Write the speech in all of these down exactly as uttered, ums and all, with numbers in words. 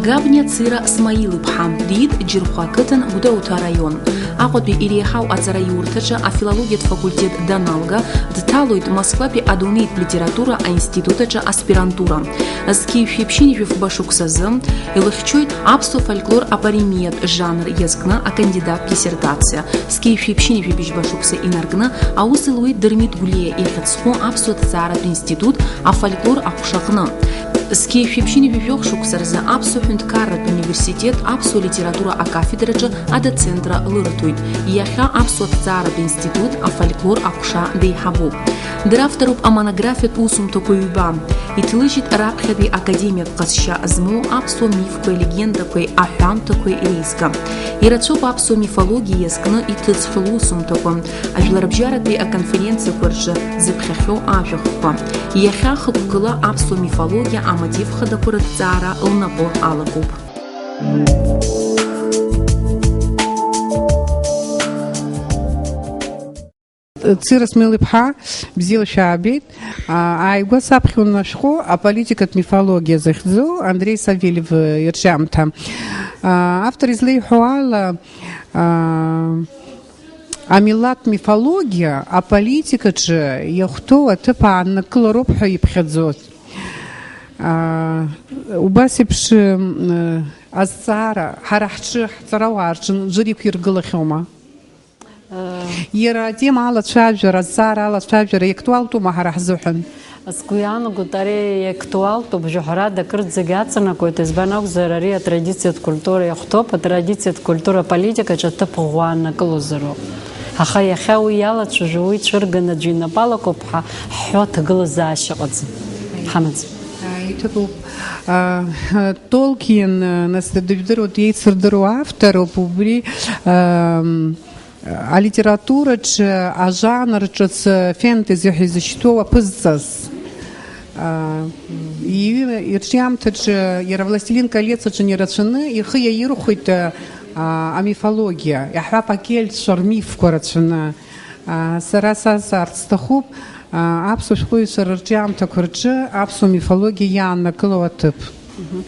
Габниа Цира Смаил-иԥҳа диит Џьырхәа ақыҭан, Гәдоуҭа араион. Аҟәатәи иреиҳау аҵараиурҭаҿы афилологиатә факультет даналга, дҭалоит Москватәи адунеитә литература аинститут аҿы аспирантура. Зқьи жәшәи ԥшьынҩажәи фба шықәсазы илыхьчоит аԥсуа фольклор апаремиатә жанр иазкны акандидаттә диссертациа. Зқьи жәшәи ԥшьынҩажәи быжьба шықәса инаркны аус луеит Дырмит Гәлиа ихьӡ зху аԥсуа ҭҵааратә институт афольклор аҟәшаҟны. Зқьи жәшәи ԥшьынҩажәи жәохә шықәса рзы аԥсуа ҳәынҭқарратә университет аԥсуа литература акафедраҿы адоцентра лырҭоит. Иахьа аԥсуа ҭҵааратә институт афольклор аҟәша деиҳабуп. Дравторуп амонографиатә усумҭақәа ҩба. Иҭлыжьит раԥхьатәи академиатә ҟазшьа змоу аԥсуа мифқәеи легендақәеи аҳәамҭақәеи реизга. Ирацәоуп аԥсуа мифологиа иазкны иҭыҵхьоу лусумҭақәа, ажәларбжьаратәи аконференциақәа рҿы зыԥхьахьоу ажәахәқәа. Иахьа хықәкыла аԥсуа мифологиа амотив хадақәа рыҭҵаара лнапы алакуп. Цира Смел-иԥҳа, бзиала шәаабеит. А, ааигәа саԥхьа унашәҟәы аполитикатә мифологиа захьӡу Андреи Савельев ирҿиамҭа. А, автор излеиҳәо ала, а, амилаҭ мифологиа аполитикаҿы иахәҭоу аҭыԥ ааннакылароуп ҳәа иԥхьаӡоит. А, убас еиԥш, м, азҵаара ҳара ҳҿы, ҳҵарауаа рҿы ӡәыр иқәиргылахьоума? Иара атема алацәажәара, азҵаара алацәажәара иактуалтәума ҳара ҳзыҳәан? Сгәы иаанагоит, ари иактуалтәуп, жәаҳәарада акырӡагьы аҵанакуеит, избан акәзар, ари атрадициатә культура иахәҭоуп, атрадициатә культура аполитикаҿы аҭыԥ ӷәӷәа ааннакылозароуп. Аха иахьа уи иалацәажәо, уи цәырганы аӡәы инапы алакуп ҳәа ҳҳәо аҭагылазаашьа ыҟаӡам, ҳамаӡам. Иҭабуп. А, Толкиен, нас дыжәдыруа, деицырдыруа автор ауп, убри, ам, алитератураҿы ажанр ҿыц фентези ҳәа изышьҭоу аԥызҵаз. А, иҩы-, ирҿиамҭаҿы иара Властелин колец аҿы ирацәаны ихы иаирхәеит, а, амифологиа, иаҳҳәап, акельтцәа рмифқәа рацәаны. А, сара сазҵаарц сҭахуп, а, аԥсуа шәҟәыҩҩцәа рырҿиамҭақәа рҿы аԥсуа мифологиа иааннакылоу аҭыԥ. Мгм.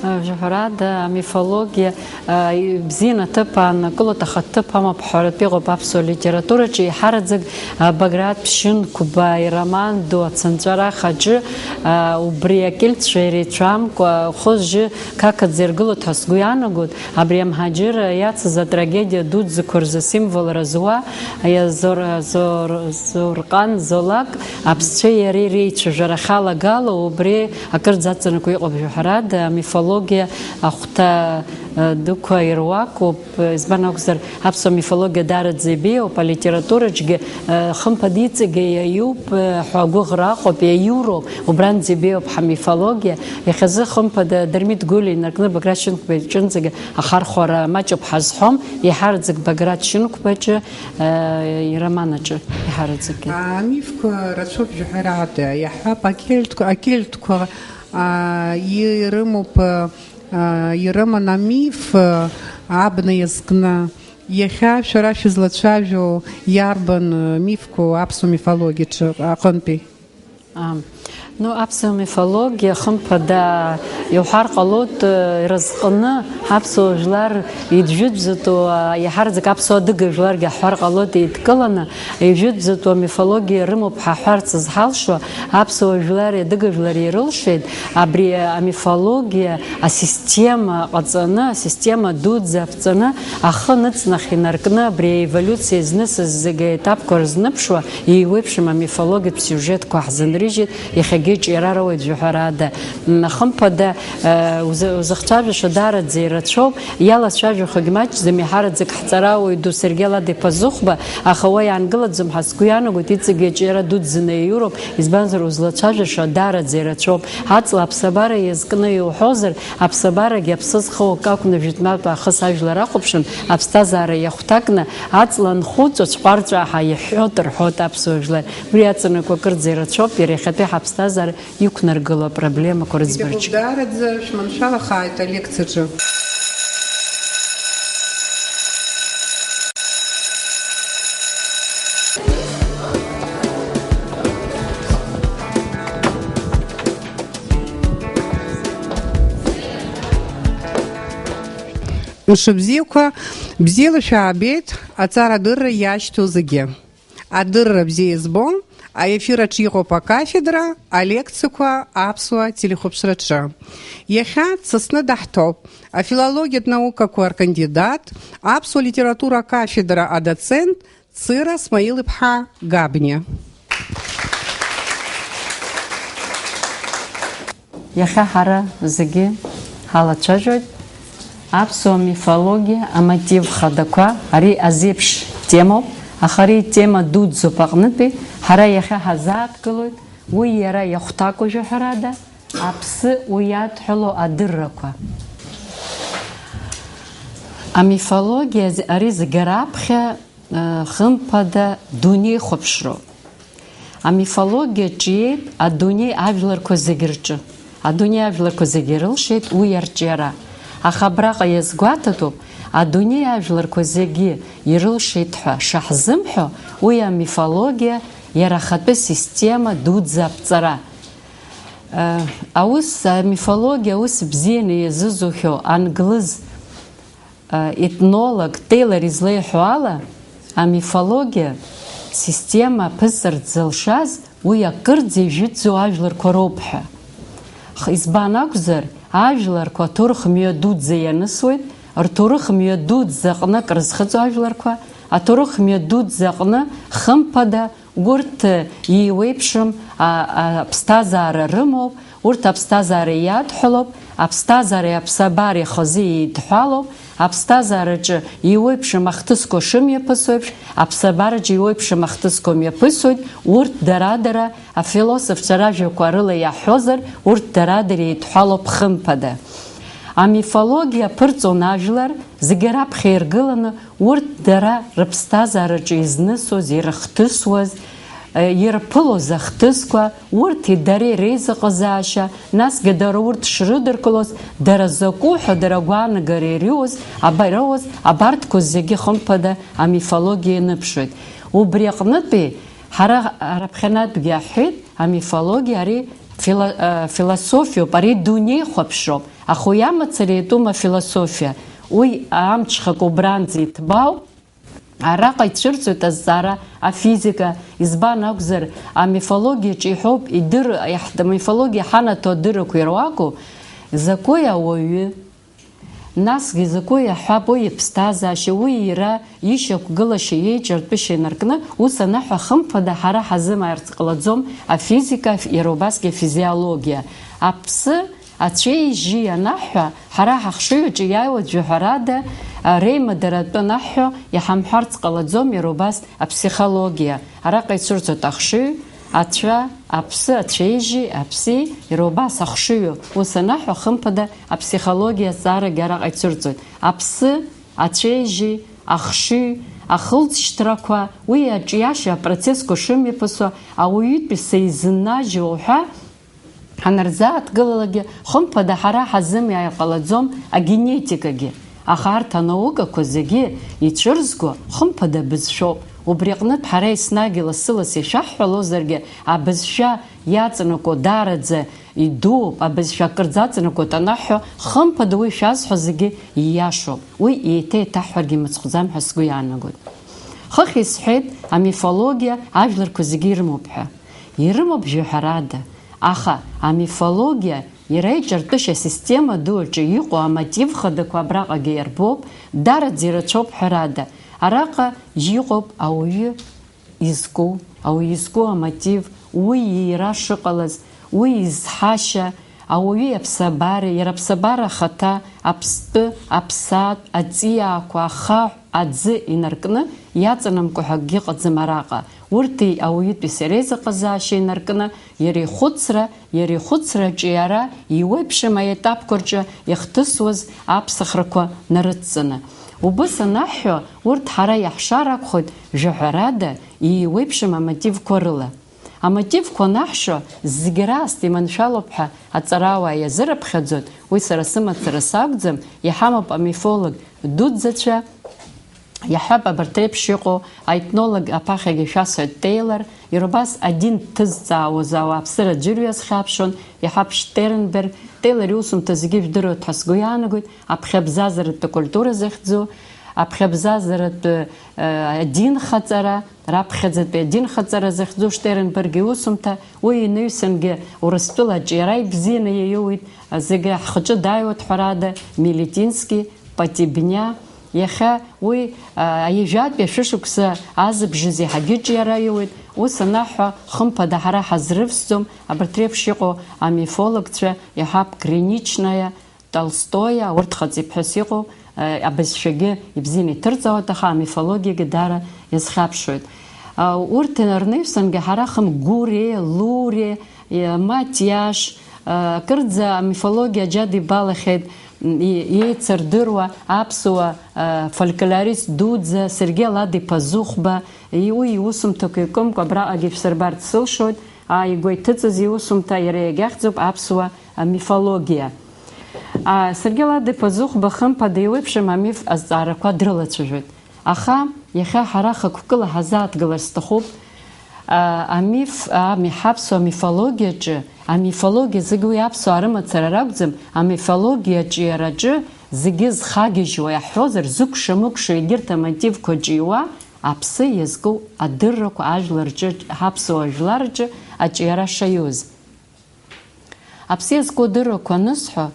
Э, жәаҳәарада, амифологиа, э, ибзианы аҭыԥ ааннакылоит, аха аҭыԥ амоуп ҳәаратәы иҟоуп аԥсуа литератураҿы, еиҳараӡак, э, Баграт Ԥшьынқәба ироман ду Ацынҵәарах аҿы, э, убри акельтцәа иреицәамкәа, хәы-жьы қақаӡа иргылоит ҳәа сгәы иаанагоит, абри амҳаџьыр иацыз атрагедиа дуӡӡақәа рзы асимволра зуа, иа Зор-, Зор-, Зурҟан Золак, аԥсцәеи иареи реицәажәара ахьалагало, убри акырӡа аҵанакуа иҟоуп, жәаҳәарада, амифологиа ахәҭа, э, дуқәа ируакуп, э, избан акәзар, аԥсуа мифологиа даараӡа ибеиоуп, алитератураҿгьы, э, хымԥада иҵегьы иаиуп, э, ҳәа агәыӷра аҟоуп, иаиуроуп, убранӡа ибеиоуп ҳамифологиа. Иахьазы, хымԥада, Дырмит Гәлиа инаркны Баграт Шьынқәба иҿынӡагьы ахархәара маҷуп ҳазҳәом, еиҳараӡак Баграт Шьынқәбаҿы, э, ироман аҿы еиҳараӡакгьы. Амифқәа рацәоуп, жәаҳәарада, иаҳҳәап, акельтқәа, акельтқәа, а, ирымоуп, а, ирыман амиф, а, абна иазкны. Иахьа шәара шәызлацәажәо иарбан, а, мифқәоу аԥсуа мифологиаҿы аҟынтәи? А, ну, аԥсуа мифологиа, хымԥада, иуҳәар ҟалоит, э, иразҟны аԥсуа жәлар ижәытәӡатәу, а, иаҳараӡак аԥсуа адыга жәларгьы ҳҳәар ҟалоит, еидкыланы, ижәытәӡатәу амифологиа рымоуп ҳәа ҳҳәарц зҳалшо, аԥсуа жәлари адыга жәлари ирылшеит абри амифологиа асистема ҟаҵаны, асистема дуӡӡа аԥҵаны, ахы ныҵнах инаркны, абри аеволиуциа изнысыз зегьы аетапқәа рзныԥшуа, еиуеиԥшым амифологиатә сиужетқәа ҳзынрыжьит, иахьагьы ҿиара роуеит, жәаҳәарада. М, хымԥада, э, узы-, узыхцәажәаша даараӡа ирацәоуп, иалацәажәахогь маҷӡам, иҳараӡак ҳҵарауаҩ ду Сергеи Лад-иԥа Зыхәба, аха уа иаангылаӡом ҳәа сгәы иаанагоит, иҵегьы аҿиара дуӡӡаны иаиуроуп, избанзар, узлацәажәаша даараӡа ирацәоуп. Аҵла аԥсабара иазкны иуҳәозар, аԥсабарагьы аԥсы зхоу акы акәны, жәытәнатә аахыс ажәлар ахәаԥшын, аԥсҭазаара иахәҭакны, аҵла анхуҵәац ҟәарҵәааҳа иҳәҳәоит рҳәоит аԥсуа жәлар. Убри аҵанакуа акырӡа ирацәоуп, иара иахьатәи ҳаԥсҭазаара иқәнаргыло апроблемақәа рыӡбараҿы. Иҭабуп, даараӡа шәманшәалахааит алекциаҿы. Мшыбзиақәа, бзиала шәаабеит, аҵарадырра иашьҭоу зегьы. Адырра бзиа избо, аефир аҿы иҟоуп акафедра, алекциақәа аԥсуа телехәаԥшраҿы. Иахьа дсасны даҳҭоуп афилологиатә наукақәа ркандидат, аԥсуа литература акафедра адоцент Цыра Смаил-иԥҳа Габниа. Иахьа ҳара зегьы ҳалацәажәоит аԥсуа мифологиа амотив хадақәа. Ари азеиԥш темоуп, аха ари тема дуӡӡоуп аҟнытәи. Ҳара иахьа ҳазааҭгылоит уи иара иахәҭакәажәа, ҳәарада, аԥсы уи иадҳәало адыррақәа. Амифологиа з-, ари зегьы раԥхьа, э, хымԥада, дунеихәаԥшроуп. Амифологиа ҿиеит адунеи ажәларқәа зегь рҿы. Адунеи ажәларқәа зегь ирылшеит уи арҿиара. Аха абраҟа иазгәаҭатәуп, адунеи ажәларқәа зегьы ирылшеит ҳәа шаҳзымҳәо, уи амифологиа иара ахатәы система дуӡӡа аԥҵара. Э, аус, амифологиа аус бзианы иазызухьоу англыз, э, етнолог Тейлор излеиҳәо ала, амифологиа система аԥызҵарц зылшаз уи акырӡа ижәытәӡоу ажәларқәа роуп ҳәа. Х-, избан акәзар, ажәларқәа аҭоурых мҩа дуӡӡа ианысуеит, рҭоурых мҩа дуӡӡа аҟны акрызхыҵуа ажәларқәа, аҭоурых мҩа дуӡӡа аҟны хымԥада, урҭ иеиуеиԥшым, а, а, аԥсҭазаара рымоуп, урҭ аԥсҭазаара иадҳәалоуп, аԥсҭазаареи аԥсабареи хазы еидҳәалоуп, аԥсҭазаараҿы иеиуеиԥшым ахҭысқәа шымҩаԥысуеиԥш, аԥсабараҿы иеиуеиԥшым ахҭысқәа мҩаԥысуеит, урҭ дара-дара, афилософцәа ражәақәа рыла иаҳҳәозар, урҭ дара-дара еидҳәалоуп хымԥада. Амифологиа аԥырҵон ажәлар зегьы раԥхьа иргыланы, урҭ дара рыԥсҭазаараҿы изнысуаз, ирыхҭысуаз, э, ирԥылоз ахҭысқәа, урҭи дареи реизыҟазаашьа, насгьы дара урҭ шрыдыркылоз, дара закәу ҳәа дара агәаанагара ириуаз, аба-, ироуаз, абарҭқәа зегьы хымԥада амифологиа ианыԥшуеит. Убри аҟнытәи ҳара раԥхьанатәгьы аҳәеит, амифологиа ари фило-, э, философиоуп, ари дунеихәаԥшроуп. Аха уи амацара иатәума афилософиа? Уи амҽхак убранӡа иҭбаауп. Араҟа ицәырҵуеит азҵаара афизика, избан акәзар, амифологиаҿы иҳәоуп, идыр-, иаҳ-, амифологиа ҳанаҭо адыррақәа ируаку, закәи ауаҩы? Насгьы закәи иаҳҳәап, уи иԥсҭазаашьа, уи иара ишьақәгылашьа, иеиҿартәышьа инаркны, ус анаҳәа, хымԥада, ҳара ҳазымааирц ҟалаӡом афизика, иара убасгьы афизиологиа. Аԥсы ацәеижьи анаҳҳәа, ҳара ҳахшыҩ аҿы иааиуеит жәаҳәарада, а, реимадара атәы анаҳҳәо, иҳамҳәарц ҟалаӡом иара убас аԥсихологиа. Араҟа ицәырҵуеит ахшыҩ, ацәа, аԥсы, ацәеижьи, аԥси, иара убас ахшыҩу. Ус анаҳҳәа, хымԥада, аԥсихологиа азҵаарагьы араҟа ицәырҵуеит. Аԥсы, ацәеижьи, ахшыҩ, ахылҵшьҭрақәа, уи аҿиашьа апроцессқәа шымҩаԥысуа, ауаҩытәыҩса изыннажьуа уҳәа, ҳанарзааҭгылалакгьы, хымԥада, ҳара ҳазымиааир ҟалаӡом агенетикагьы. Аха арҭ анаукақәа зегьы ицәырзго, хымԥада, абызшәоуп. Убри аҟнытә ҳара еснагь лассы-лассы ишәаҳҳәалозаргьы, абызшәа иаҵанакуа даараӡа идууп, абызшәа акырӡа аҵанакуеит анаҳҳәо, хымԥада, уи шәазҳәо зегьы ииашоуп. Уи еиҭа-еиҭаҳҳәаргьы мыцхәӡам ҳәа сгәы иаанагоит. Хыхь исҳәеит, амифологиа ажәларқәа зегьы ирымоуп ҳәа. Ирымоуп, жәаҳәарада, аха амифологиа иара иҿартәышьа асистема ду аҿы иҟоу амотив хадақәа абраҟагьы иарбоуп, дараӡа ирацәоуп, ҳәарада. Араҟа иҟоуп ауаҩы изку, ауаҩы изку амотив, уи иира шыҟалаз, уи изҳашьа, ауаҩы иаԥсабара, иара аԥсабара ахаҭа, аԥстәы, аԥсаатә, аҵиаақәа, ахаҳә, аӡы инаркны иаҵанамкуа ҳәа акгьы ыҟаӡам араҟа. Урҭи ауаҩытәи сареи зыҟазаашьа инаркны, иара ихәыцра, иара ихәыцраҿы иара иуеиԥшым аетапқәа рҿы иахҭысуаз аԥсахрақәа нарыцҵаны. Убыс анаҳҳәо, урҭ ҳара иаҳшар акәхоит, жәаҳәарада, иуеиԥшым амотивқәа рыла. Амотивқәа анаҳшо, зегь раасҭа иманшәалоуп ҳәа аҵарауаа иазырыԥхьаӡоит, уи сара сымацара сакәӡам, иҳамоуп амифолог дуӡӡацәа, Иаҳҳәап, абарҭ реиԥш иҟоу аетнолог аԥахьагьы шәасҳәоит, Тейлор, иара убас адин дҭызҵаауаз ауааԥсыра аӡәырҩа азхьаԥшуан, иаҳҳәап, Штернберг, Тейлор иусумҭа зегьы жәдыруеит ҳәа сгәы иаанагоит, аԥхьа абзазаратә культура захьӡу, аԥхьа абзазаратә, э, адинхаҵара, раԥхьаӡатәи адинхаҵара захьӡу Штернберг иусумҭа, уи инаҩсангьы Урыстәыла аҿиара ибзианы иаиуит, зегьы ҳхаҿы дааиуеит, ҳәарада, Мелетински, Потебня, иахьа уи, а, ҩажәатәи ашәышықәса азыбжазы иаҳагьы ҿиара иуеит. Ус анаҳҳәа, хымԥада, ҳара ҳазрывсӡом абарҭ реиԥш иҟоу амифологцәа, иаҳҳәап, Криничная, Толстоя, урҭ хаҵеи ԥҳәыс иҟоу, а, абызшәагьы ибзианы иҭырҵаауеит, аха амифологиагьы даара иазхьаԥшуеит. А, урҭ рнаҩсангьы ҳара хым Гуре, Луре, Иа-, Матиаш, а, кырӡа амифологиа аџьа дибалахьеит, м, и-, иеицырдыруа аԥсуа, а, фольклорист дуӡӡа Сергеи Лад-иԥа Зыхәба, и-, уи иусумҭақәа икымкәа абраҟагьы шәсырбарц сылшоит, а, игәы иҭыҵыз иусумҭа иара иагьахьӡуп аԥсуа, а, мифологиа. А, Сергеи Лад-иԥа Зыхәба, хымԥада, иуеиԥшым амиф азҵаарақәа дрылацәажәоит. Аха иахьа ҳара хықәкыла ҳазааҭгылар сҭахуп, а, амиф, ами, ҳаԥсуа мифологиаҿы, амифологиа зегь уи аԥсуаа рымацара ракәӡам, амифологиа аҿиараҿы зегьы зхагьежьуа, иаҳҳәозар, зыкәша-мыкәша егьырҭ амотивқәа ҿиуа, аԥсы иазку адыррақәа ажәлар рҿы, ҳаԥсуа жәлар рҿы аҿиара шаиуз. Аԥсы иазку адыррақәа анысҳәо,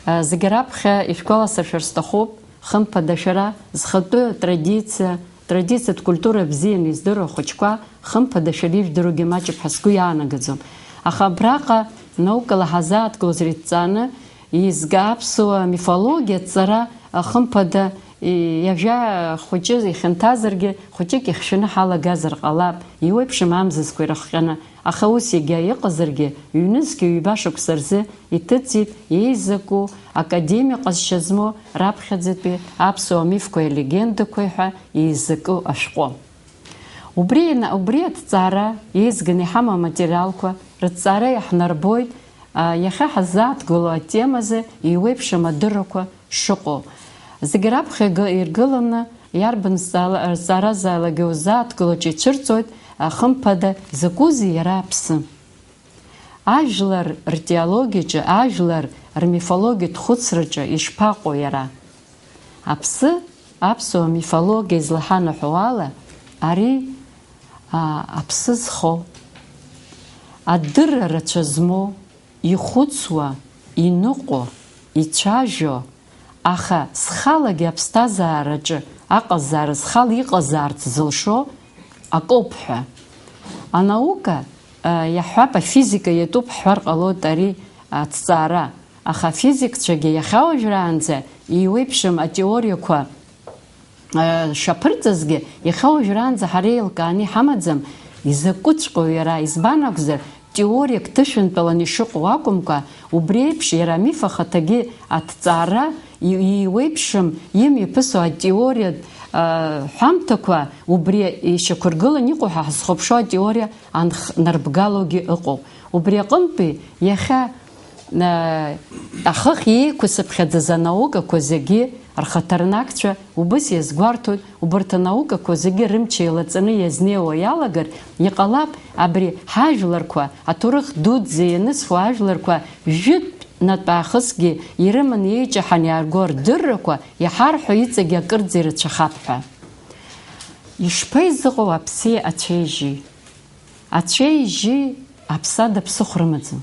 а, зегь раԥхьа ишәгәаласыршәар сҭахуп, хымԥада, шәара зхатәы традициа, традициатә культура бзианы издыруа ахәыҷқәа, хымԥада, шәара ижәдыруагьы маҷуп ҳәа сгәы иаанагаӡом. Аха абраҟа наукала ҳазааҭгылозар иҭҵааны, еизга аԥсуа мифологиа аҵара, а, хымԥада, и-, ҩажәа хәыҷы ихьанҭазаргьы, хәыҷык ихьшәаны ҳалагазар ҟалап, иуеиԥшым амзызқәа ирыхҟьаны. Аха ус егьа иҟазаргьы, ҩнызқьи ҩба шықәса рзы иҭыҵит еизаку, академиа ҟазшьа змоу раԥхьаӡатәи аԥсуа мифқәеи алегендақәеи ҳәа еизаку ашәҟәы. Убри ина-, убри аҭҵаара еизганы иҳамоу аматериалқәа рыҭҵаара иаҳнарбоит, а, иахьа ҳаззааҭгылоу атемазы еиуеиԥшым адыррақәа шыҟоу. Зегь раԥхьа га-, иргыланы иарбан зҵаала-, зҵааразаалакгьы узааҭгыло ҿицәырҵуеит, а, хымԥада, закәызеи иара аԥсы? Ажәлар ртеологиаҿы, ажәлар рмифологиатә хәыцраҿы ишԥаҟоу иара? Аԥсы, аԥсуа мифологиа излаҳанаҳәо ала, ари, а, аԥсы зхоу, адырра рацәа змоу, ихәыцуа, иныҟәо, ицәажәо, аха схалагьы аԥсҭазаараҿы аҟазаара, схала иҟазаарц зылшо акоуп ҳәа. Анаука, а, иаҳҳәап, афизика иатәуп ҳҳәар ҟалоит ари аҭҵаара, аха афизикцәагьы иахьа уажәраанӡа еиуеиԥшым атеориақәа, а, шаԥырҵазгьы, иахьа уажәраанӡа ҳара еилкааны иҳамаӡам, изакәыҵәҟьоу иара, избан акәзар, теориак ҭышәынтәаланы ишыҟоу акәымкәа, убри еиԥш иара амиф ахаҭагьы аҭҵаара и-, иеиуеиԥшым, имҩаԥысуа атеориатә, а, ҳәамҭақәа убри ишьақәыргыланы иҟоу ҳәа ҳазхәаԥшуа атеориа анхнарбгалогьы ыҟоуп. Убри аҟынтәи иахьа, а, ахыхь еиқәсыԥхьаӡаз анаукақәа зегьы рхаҭарнакцәа убыс иазгәарҭоит, убарҭ анаукақәа зегьы рымч еилаҵаны иазнеиуа иалагар, иҟалап, абри ҳажәларқәа, аҭоурых дуӡӡа ианысуа ажәларқәа, жәытәнатә аахысгьы ирыманы еиҷаҳаны иаарго рдыррақәа иҳарҳәо иҵегь акырӡа ирацәахап ҳәа. Ишԥеизыҟоу аԥси ацәеижьи? Ацәеижьи аԥсада ԥсыхәа рымаӡам.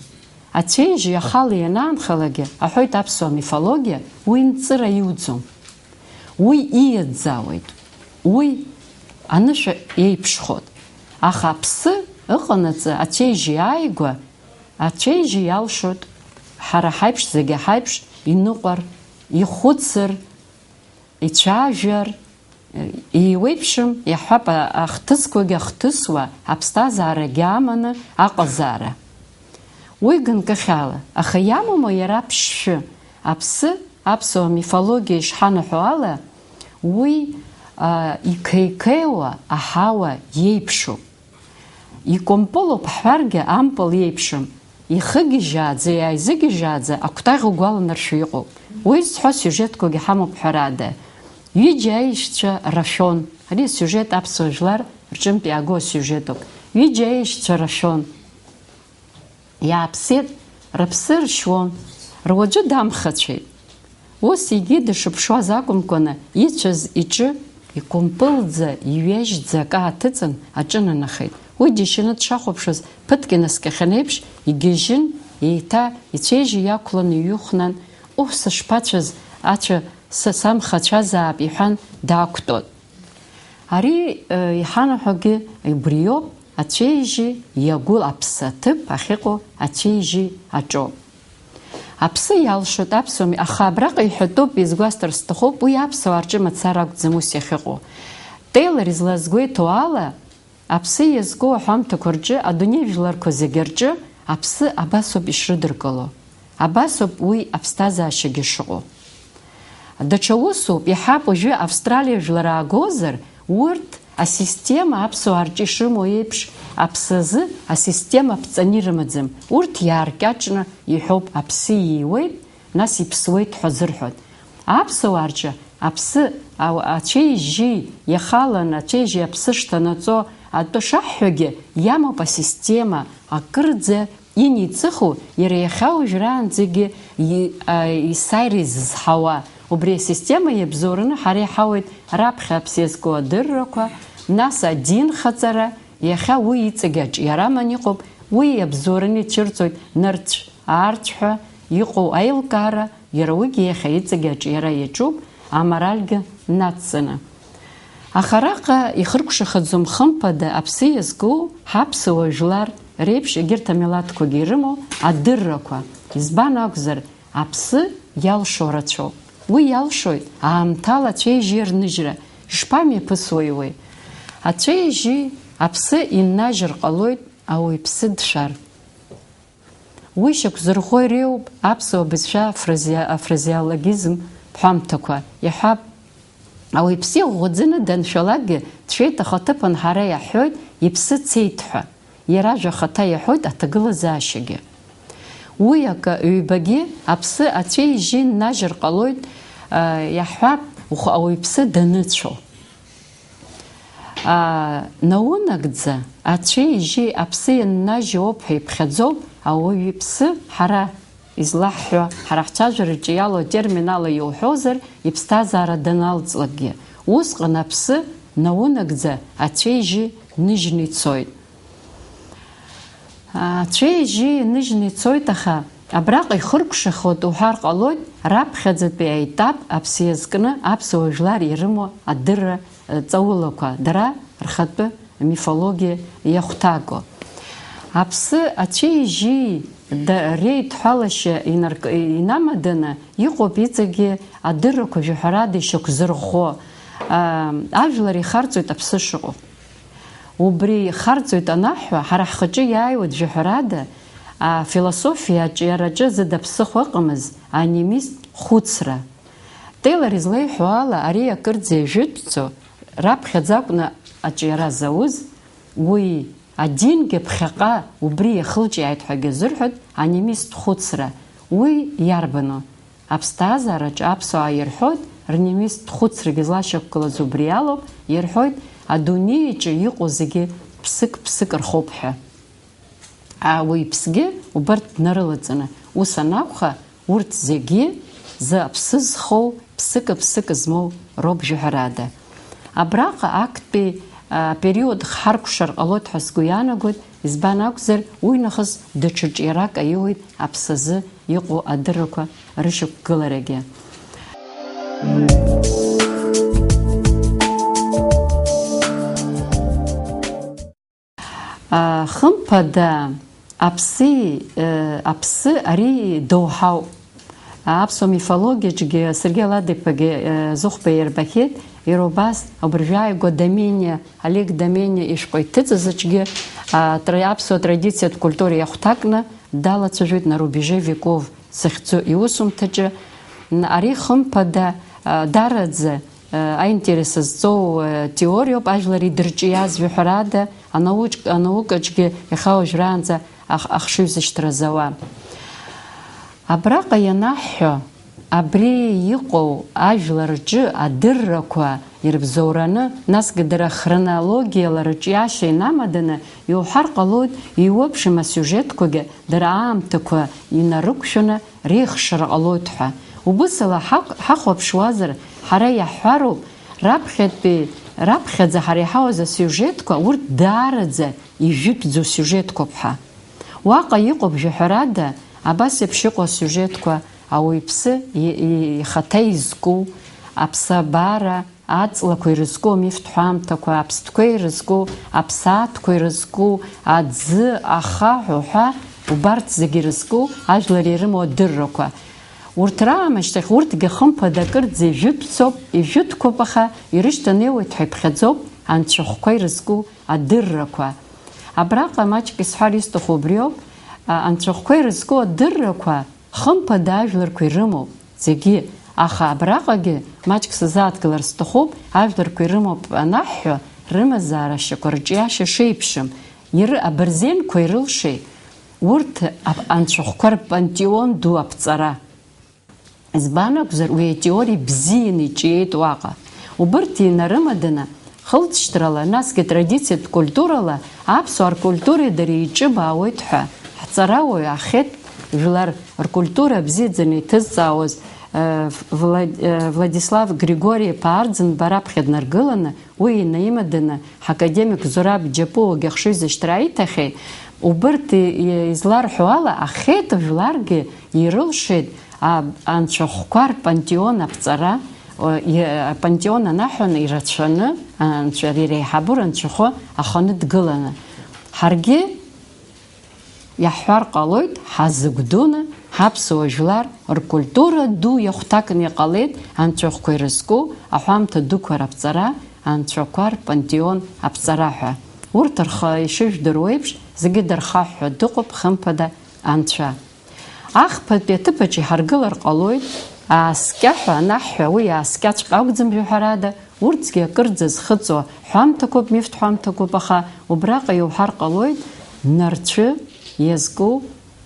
Ацәеижьи ахала ианаанхалакгьы, аҳәоит аԥсуа мифологиа, уи нҵыра иуӡом. Уи ииаӡаауеит. Уи анышә еиԥшхоит. Аха аԥсы ыҟанаҵы ацәеижьи ааигәа, ацәеижьи иалшоит ҳара ҳаиԥш, зегьы ҳаиԥш иныҟәар, ихәыцыр, ицәажәар, еиуеиԥшым, иаҳҳәап, а-, ахҭысқәагьы ахҭысуа, аԥсҭазаарагьы аманы аҟазаара. Уи ганкахьала, аха иамоума иара аԥшшәы? Аԥсы, аԥсуа мифологиа ишҳанаҳәо ала, уи, а, иқеиқеиуа аҳауа иеиԥшуп. Икәампылуп ҳҳәаргьы, ампыл иеиԥшым, ихыгьежьааӡа, иааизыгьежьааӡа акәтаӷь угәаланаршәо иҟоуп. Уи зҳәо сиужетқәагьы ҳамоуп, ҳәарада. Ҩыџьа аишьцәа рашәон. Ари асиужет аԥсуа жәлар рҿынтә иааго асиужетуп. Ҩыџьа аишьцәа рашәон. Иааԥсеит, рыԥсы ршьуон. Руаӡәы дамхацәеит. Ус егьи дышыԥшуаз акәымкәаны, ицәаз иҿы икәымпылӡа, иҩежьӡа акы ааҭыҵын, аҿынанахеит. Уи џьашьаны дшахәаԥшуаз, ԥыҭк инаскьахьан еиԥш, игьежьын, еиҭа ицәеижьы иақәланы иҩыхәнан, Уф, сышԥацәаз, ацәа са самхацәазаап, иҳәан, даақәтәон. Ари, э, иҳанаҳәогьы убриоуп, ацәеижьы иагәыл аԥсы аҭыԥ ахьыҟоу ацәеижьы аҿоуп. Аԥсы иалшоит аԥсуами, аха абраҟа иҳәатәуп, изгәасҭар сҭахуп, уи аԥсуаа рҿы мацара акәӡам ус иахьыҟоу. Тейлор излазгәеиҭо ала, аԥсы иазку аҳәамҭақәа рҿы, адунеи жәларқәа зегьы рҿы аԥсы абасоуп ишрыдыркыло. Абасоуп уи аԥсҭазаашьагьы шыҟоу. Даҽа усуп, иаҳҳәап, уажәы Австралиа жәлар аагозар, урҭ асистема аԥсуаа рҿы ишрымоу еиԥш, аԥсы азы асистема ԥҵаны ирымаӡам. Урҭ иааркьаҿны иҳәоуп, аԥсы ииуеит, нас иԥсуеит ҳәа зырҳәоит. Аԥсуаа рҿы аԥсы, ау-, ацәеижьи иахалан ацәеижьи аԥсы шҭанаҵо атәы шаҳҳәогьы, иамоуп асистема акырӡа иниҵыху, иара иахьа уажәраанӡагьы и-, а, есааира изызҳауа. Убри асистема иабзоураны ҳара иҳауеит раԥхьа аԥсы иазку адыррақәа, нас адин хаҵара, иахьа уи иҵегь аҿиара аман иҟоуп, уи иабзоураны ицәырҵуеит нырцә, аарцә ҳәа иҟоу аилкаара, иара уигьы иахьа иҵегь аҿиара иаҿуп, аморальгьы нацҵаны. Аха араҟа ихыркәшахаӡом, хымԥада, аԥсы иазку ҳаԥсуа жәлар реиԥш егьырҭ амилаҭқәагьы ирымоу адыррақәа. Избан акәзар, аԥсы иалшо рацәоуп. Уи иалшоит, аамҭала ацәеижьи рныжьра. Ишԥамҩаԥысуеи уи? Ацәеижьи аԥсы иннажьыр ҟалоит, ауаҩԥсы дшәар. Уи шьақәзырӷәӷәо иреиуоуп аԥсуа бызшәа афразео-, афразеологизм ҳәамҭақәа. Иаҳҳәап, ауаҩԥсы иӷәӷәаӡаны даншәалакгьы, дшәеит, аха аҭыԥан ҳара иаҳҳәоит, иԥсы цеит ҳәа. Иара ажәа ахаҭа иаҳәоит аҭагылазаашьагьы. Уи акы, ҩбагьы аԥсы ацәеижьы иннажьыр ҟалоит, а, иаҳҳәап, ух-, ауаҩԥсы даныцәо. Аа, наунагӡа, ацәеи ижьи аԥси ианнажьуоуп ҳәа иԥхьаӡоуп, ауаҩы иԥсы, ҳара излаҳҳәо, ҳара ҳцәажәараҿы иалоу атермин ала иуҳәозар, иԥсҭазаара даналҵлакгьы. Усҟан аԥсы наунагӡа ацәеи ижьи ныжьны ицоит. Ацәеи ижьи ныжьны ицоит, аха абраҟа ихыркәшахоит уҳәар ҟалоит, раԥхьаӡатәи аетап аԥсы иазкны аԥсуа жәлар ирымоу адырра, э, ҵаулақәа, дара рхатәы мифологиа иахәҭаго. Аԥсы ацәеи ижьи да-, реидҳәалашьа инарк-, инамаданы иҟоуп иҵегьы адыррақәа жәаҳәарада ишьақәзырӷәӷәо. А, ажәлар ихарҵоит аԥсы шыҟоу. Убри ихарҵоит анаҳҳәа, ҳара ҳхаҿы иааиуеит жәаҳәарада, афилософиа аҿиараҿы зыда ԥсыхәа ыҟамыз анимист хәыцра. Тейлор излеиҳәо ала, ари акырӡа ижәытәӡоу, раԥхьаӡа акәны аҿиара зауз, уи адингьы ԥхьаҟа убри иахылҿиааит ҳәагьы азырҳәоит анимист хәыцра. Уи иарбану? Аԥсҭазаараҿы аԥсуаа ирҳәоит, рнимист хәыцрагьы злашьақәгылаз убри алоуп, ирҳәоит, адунеи аҿы иҟоу зегьы ԥсык-ԥсык рхоуп ҳәа. Ауаҩԥсгьы убарҭ днарылаҵаны, ус анакәха, урҭ зегьы зы аԥсы зхоу, ԥсык-ԥсык змоу роуп жәаҳәарада. Абраҟа актәи, а, период ҳаркәшар ҟалоит ҳәа сгәы иаанагоит, избан акәзар, уи нахыс даҽа ҿиарак аиуеит аԥсазы иҟоу адыррақәа рышьақәгыларагьы. А, хымԥада, аԥси, э, аԥсы ари доуҳауп. Аԥсуа мифологиаҿгьы Сергеи Аладиԥагьы, э, зыхәба ирбахьеит, иара убас абыржәы ааигәа Домениа, Олег Домениа ишәҟәы иҭыҵыз аҿгьы, а, тра-, аԥсуа традициатә культура иахәҭакны далацәажәоит на рубеже веков захьӡу иусумҭаҿы. Н-, ари хымԥада, а, дараӡа, а, аинтерес зҵоу, а, теориоуп, ажәлар идырҿиаз жәаҳәарада, анауч-, анаукаҿгьы иахьа уажәраанӡа ах-, ахшыҩзышьҭра зауа. Абраҟа ианаҳҳәо, Абри иҟоу ажәлар рҿы адыррақәа ирыбзоураны, насгьы дара хронологиала рыҿиашьа инамаданы иуҳәар ҟалоит, иуеиԥшым асиужетқәагьы дара аамҭақәа инарықәшәаны реихшара ҟалоит ҳәа. Убысала ҳахә-, ҳахәаԥшуазар, ҳара иаҳҳәароуп, раԥхьатәи, раԥхьаӡа ҳара иҳауаз асиужетқәа, урҭ даараӡа ижәытәӡоу сиужетқәоуп ҳәа. Уаҟа иҟоуп, жәаҳәарада, абас еиԥш иҟоу асиужетқәа, ауаҩԥсы и-, и-, ихаҭа изку, аԥсабара, аҵлақәа ирызку амифтә ҳәамҭақәа, аԥстәқәа ирызку, аԥсаатәқәа ирызку, аӡы, ахаҳә уҳәа, убарҭ зегьы ирызку ажәлар ирымоу адыррақәа. Урҭ раамышьҭахь, урҭгьы хымԥада акырӡа ижәытәцоуп, ижәытәқәоуп, аха ирышьҭанеиуеит ҳәа иԥхьаӡоуп анцәахәқәа ирызку адыррақәа. Абраҟа маҷк исҳәар исҭаху убриоуп, а, анцәахәқәа ирызку адыррақәа хымԥада ажәларқәа ирымоуп зегьы, аха абраҟагьы маҷк сазааҭгылар сҭахуп, ажәларқәа ирымоуп анаҳҳәо, рымазаара ашьақәа рҿиашьа шеиԥшым, иры-, абырзенқәа ирылшеи, урҭ ап-, анцәахәқәа рпантеон ду аԥҵара. Избан акәзар, уи атеориа бзианы иҿиеит уаҟа. Убырҭ инарымаданы, хылҵшьҭрала, насгьы традициатә культурала аԥсуаа ркультуреи дареи еиҿыбаауеит ҳәа, ҳҵарауаҩ Ахеҭ жәлар ркультура бзиаӡаны иҭызҵаауаз, э, Вла-, э, Владислав Григори-иԥа Арӡынба раԥхьа днаргыланы, уи инаимаданы, ҳакадемик Зураб Џьапуагьы ахшыҩзышьҭра аиҭахьеит. Убырҭ и-, и-, изларҳәо ала, Ахеҭ жәларгьы ирылшеит а-, анцәахәқәа рпантеон аԥҵара, о, и-, апантеон анаҳәаны ирацәаны, анцәа-, иреиҳабу рынцәахәы аханы дгыланы. Ҳаргьы иаҳҳәар ҟалоит, ҳазыгәдуны ҳаԥсуа жәлар ркультура ду иахәҭакны иҟалеит анцәахәқәа ирызку аҳәамҭа дуқәа раԥҵара, анцәақәа рпантеон аԥҵара ҳәа. Урҭ рхы ишыжәдыруеиԥш, зегьы дырхаҳәҳәо дыҟоуп, хымԥада, анцәа. Ахԥатәи аҭыԥаҿ иҳаргылар ҟалоит, ааскьа ҳәа анаҳҳәа, уи ааскьаҵәҟьа акәӡам, жәаҳәарада, урҭгьы акырӡа зхыҵуа ҳәамҭақәоуп, мифтә ҳәамҭақәоуп, аха убраҟа иуҳәар ҟалоит, нарцәы иазку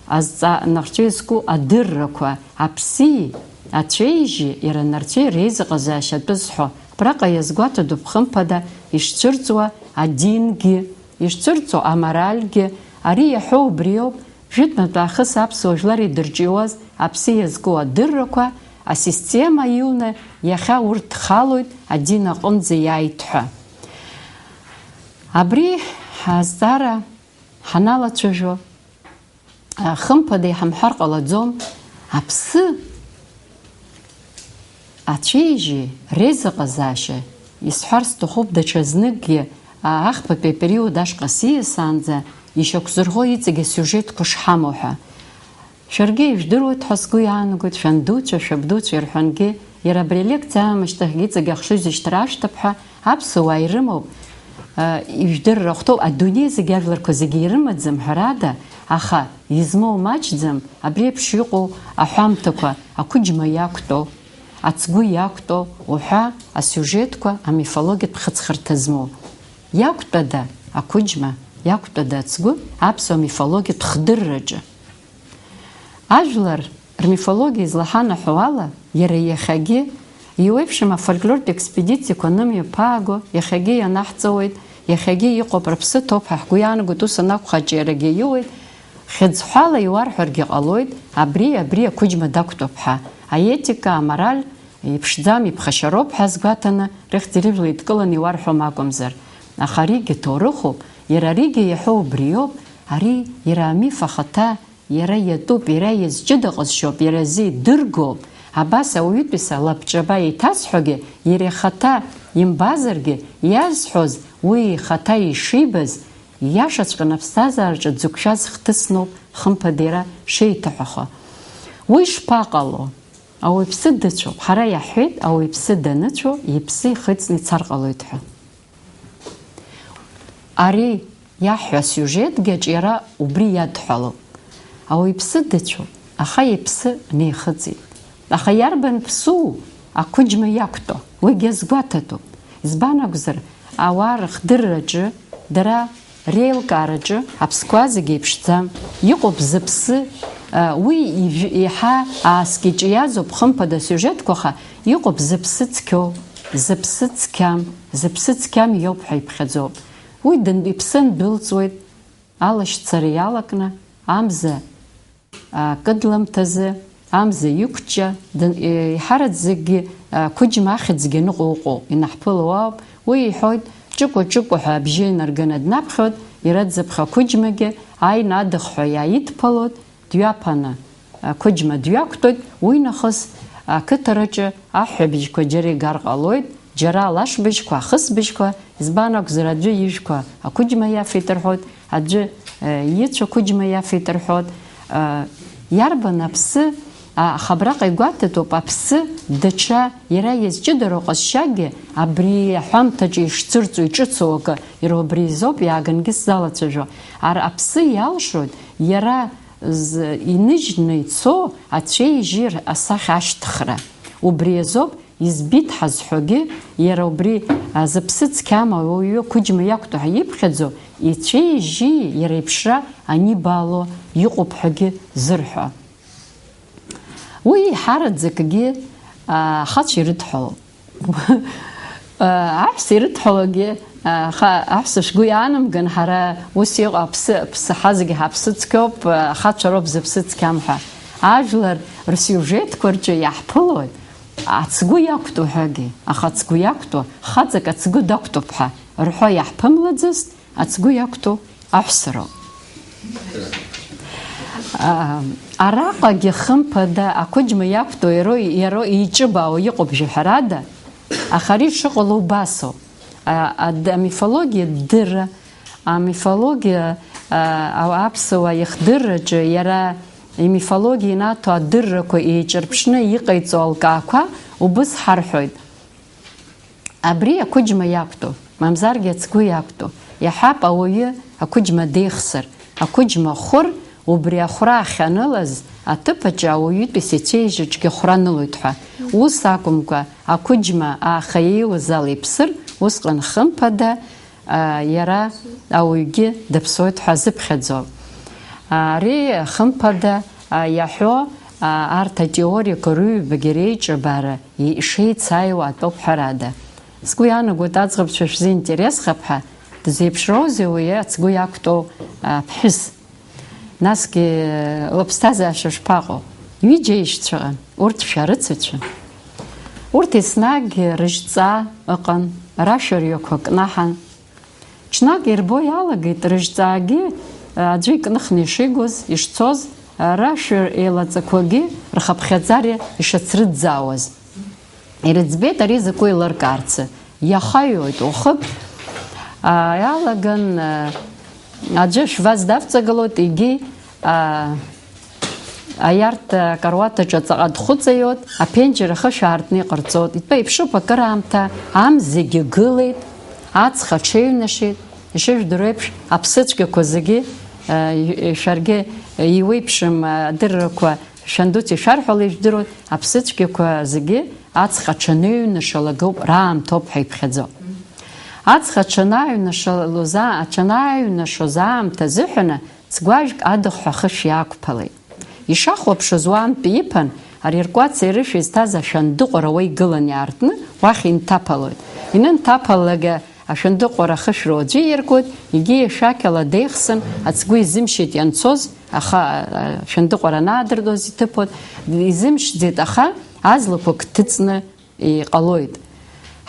азҵаа, нарцәы иазку адыррақәа, аԥси ацәеижьи, иара нарцәи реизыҟазаашьа атәы зҳәо. Абраҟа иазгәаҭатәуп, хымԥада, ишцәырҵуа адингьы, ишцәырҵуа аморальгьы, ари иаҳәо убриоуп, Жәытәнатә аахыс аԥсуа жәлар идырҿиуаз аԥсы иазку адыррақәа асистема иуны иахьа урҭ халоит адин аҟынӡа иааит ҳәа. Абри ҳазҵаара ҳаналацәажәо, а, хымԥада иҳамҳәар ҟалаӡом, аԥсы ацәеижьи реизыҟазаашьа, исҳәар сҭахуп, даҽазныкгьы, а, ахԥатәи апериод ашҟа сиасаанӡа ишьақәзырӷәӷәо иҵегь асиужетқәа шҳамоу ҳәа. Шәаргьы ижәдыруеит ҳәа сгәы иаанагоит, шәандуцәа, шәабдуцәа ирҳәангьы, иара абри алекциа аамышьҭахьгьы иҵегь ахшыҩзышьҭра ашәҭап ҳәа аԥсуаа ирымоуп, а, ижәдырра ахәҭоу, адунеи зегь ажәларқәа зегьы ирымаӡам, ҳәарада, аха измоу маҷӡам, абри еиԥш иҟоу аҳәамҭақәа, ақәыџьма иақәтәоу, ацгәы иақәтәоу уҳәа асиужетқәа амифологиатә хыҵхырҭа змоу. Иақәтәада ақәыџьма, иақәтәада ацгәы аԥсуа мифологиатә хдырраҿы? Ажәлар рмифологиа излаҳанаҳәо ала, иара иахьагьы иуеиԥшым афольклортә експедициақәа анымҩаԥааго, иахьагьы ианаҳҵауеит, иахьагьы иҟоуп, рыԥсы ҭоуп ҳәа ҳгәы иаанагоит, ус анакәха, аҿиарагьы иуеит, хьыӡҳәала иуарҳәаргьы ҟалоит, абри, абри ақәыџьма дақәтәоуп ҳәа. Аетика, амораль, иԥшӡам, иԥхашьароуп ҳәа азгәаҭаны, рыхьӡ-рыжәла еидкыланы иуарҳәом акәымзар. Аха аригьы ҭоурыхуп, иара аригьы иаҳәо убриоуп, ари иара амиф ахаҭа, иара иатәуп, иара иазҷыда ҟазшьоуп, иара изы идыргоуп. Абас ауаҩытәыҩса лабҿаба еиҭазҳәогьы, иара ихаҭа имбазаргьы, иазҳәоз уи ихаҭа ишибаз, ииашаҵәҟьаны аԥсҭазаараҿы дзықәшәаз хҭысноуп, хымԥада, иара шеиҭаҳәахо. Уи шԥаҟало? Ауаҩԥсы дыцәоуп. Ҳара иаҳҳәеит, ауаҩԥсы даныцәо, иԥсы ихыҵны ицар ҟалоит ҳәа. Ари иаҳҳәо асиужетгьы аҿиара убри иадҳәалоуп. Ауаҩԥсы дыцәоуп, аха иԥсы неихыҵит. Аха иарбан ԥсу ақәыџьма иақәтәо? Уигьы азгәаҭатәуп. Избан акәзар, ауаа рыхдырраҿы, дара реилкаараҿы аԥсқәа зегьы еиԥшӡам. Иҟоуп зыԥсы Уи еиҳа ааскьаҿиазоуп, хымԥада, асиужетқәа, аха иҟоуп зыԥсы цқьоу, зыԥсы цқьам, зыԥсы цқьам иоуп ҳәа иԥхьаӡоуп. Уи иԥсы ндәылҵуеит, алашьцара иалакны, амза кыдламҭазы, амза иқәҷҷа, еиҳараӡакгьы ақәыџьма ахьӡгьы ныҟәо ыҟоуп, инаҳԥыло ауп. Уи иҳәоит, ҷыкәа-ҷыкәа ҳәа абжьы инарганы днаԥхьоит, иара дзыԥха ақәыџьмагьы ааины адыхҳәа иааидԥалоит, дҩаԥаны ақәыџьма дҩақәтәоит, уи нахыс ақыҭараҿы аҳәҳәабжьқәа џьара игар ҟалоит, џьара алашбыжьқәа, ахысбыжьқәа, избан акәзар, аӡәы ижәқәа ақәыџьма иафеит рҳәоит, аӡәы ицәа ақәыџьма иафеит рҳәоит. Иарбан аԥсы? Аха абраҟа игәаҭатәуп аԥсы даҽа, иара иазҷыдароу ҟазшьакгьы абри аҳәамҭаҿы ишцырҵо, иҿыцу акы, иара убри изоуп иаагангьы сзалацәажәо. Ар-, аԥсы иалшоит иара з-, иныжьны ицо ацәеи ижьи р-, асахьа ашьҭыхра. Убри азоуп избит ҳазҳәогьы, иара убри, а, зыԥсы цқьам ауаҩы ақәыџьма иақәтәоу ҳәа иԥхьаӡо, ицәеи ижьи иара иԥшра анибаало иҟоуп ҳәагьы зырҳәо. Уи еиҳараӡакгьы, а, ахацәа ирыдҳәалоуп. Аҳәса ирыдҳәалогьы, аха аҳәса шәгәы иаанамган, ҳара ус иҟоу аԥсы, аԥсаҳа зегьы ҳаԥсы цқьоуп, ахацәа роуп зыԥсы цқьам ҳәа. Ажәлар рсиужетқәа рҿы иаҳԥылоит, ацгәы иақәтәоу ҳәагьы, аха ацгәы иақәтәоу, хаҵак ацгәы дақәтәоуп ҳәа рҳәо иаҳԥымлаӡацт, ацгәы иақәтәоу аҳәса роуп. Араҟагьы хымԥада ақәыџьма иақәтәоу иароу, иароу еиҿыбаау иҟоуп жәаҳәарада, аха ари шыҟало убасоуп. А, а, д-, амифологиа ддырра, амифологиа, а, а, аԥсуаа ихдырраҿы иара имифологиа инаҭо адыррақәа еиҿырԥшны иҟаиҵо алкаақәа убыс ҳарҳәоит. Абри ақәыџьма иақәтәоу, мамзаргьы ацгәы иақәтәоу, иаҳҳәап, ауаҩы ақәыџьма деихсыр, ақәыџьма хәыр, убри ахәра ахьанылаз аҭыԥ аҿы ауаҩытәи сецеижьаҿгьы хәра нылоит ҳәа. Ус акәымкәа, ақәыџьма ааха иеиуаз ала иԥсыр, усҟан хымԥада, а, иара ауаҩгьы дыԥсуеит ҳәа азыԥхьаӡо. Ари хымԥада, а, иаҳәо, а, арҭ атеориақәа рыҩбагьы реиҿабаара и-, ишеицааиуа атәоуп ҳәарада. Сгәы иаанагоит аӡӷабцәа шәзы интересхап ҳәа, дзеиԥшроузеи уи ацгәы иақәтәоу, а, ԥҳәыс? Насгьы лыԥсҭазаашьа шԥаҟоу? Ҩыџьа еишьцәа ыҟан, урҭ шәарыцацәан. Урҭ еснагь рыжьҵаа ыҟан, рашәа рҩақәа кнаҳан. Ҽнак ирбо иалагеит, рыжьҵаагьы, а, аӡәы икныхны ишигоз, ишцоз, а, рашәа еилаҵақәагьы рхыԥхьаӡара ишацрыӡаауаз. Ирыӡбеит ари закәу еилыркаарцы. Иахаҩоит, уахык, а, иалаган, а, аӡәы ашәвац давҵагылоит, егьи, а, аиарҭа акаруаҭ аҿы аҵаҟа дхәыҵаиоит, аԥенџьыр ахышә аартны иҟарҵоит. Итәы еиԥшуп, акыраамҭа амзагьы гылеит, аҵх аҽеиҩнашеит. Ишыжәдыруеиԥш, аԥсыцәгьақәа зегьы, а, и-, шәаргьы иуеиԥшым, а, адыррақәа шәандуци шәарҳәала ижәдыруеит, аԥсыцәгьақәа зегьы аҵх аҽаныҩнашалак ауп, раамҭоуп ҳәа иԥхьаӡо. Аҵх аҽанааҩнашалоз аа-, аҽанааҩнашоз аамҭа азыҳәаны цгәажәк адыхҳәа ахышә иаақәԥалеит. Ишахәаԥшыз уаантәи иԥан, ари ркәаци рышәи зҭаз ашәандыҟәара уа игыланы иаартны уахь инҭаԥалоит. Инынҭаԥалалакгьы ашәандыҟәара ахышәра уаӡәы ииргоит, егьи ишәақьала деихсын, ацгәы изымшьеит ианцоз, аха, а, ашәандыҟәара анаадыртуаз иҭыԥоит, изымшьӡеит, аха азлақәа кҭыҵны иҟалоит.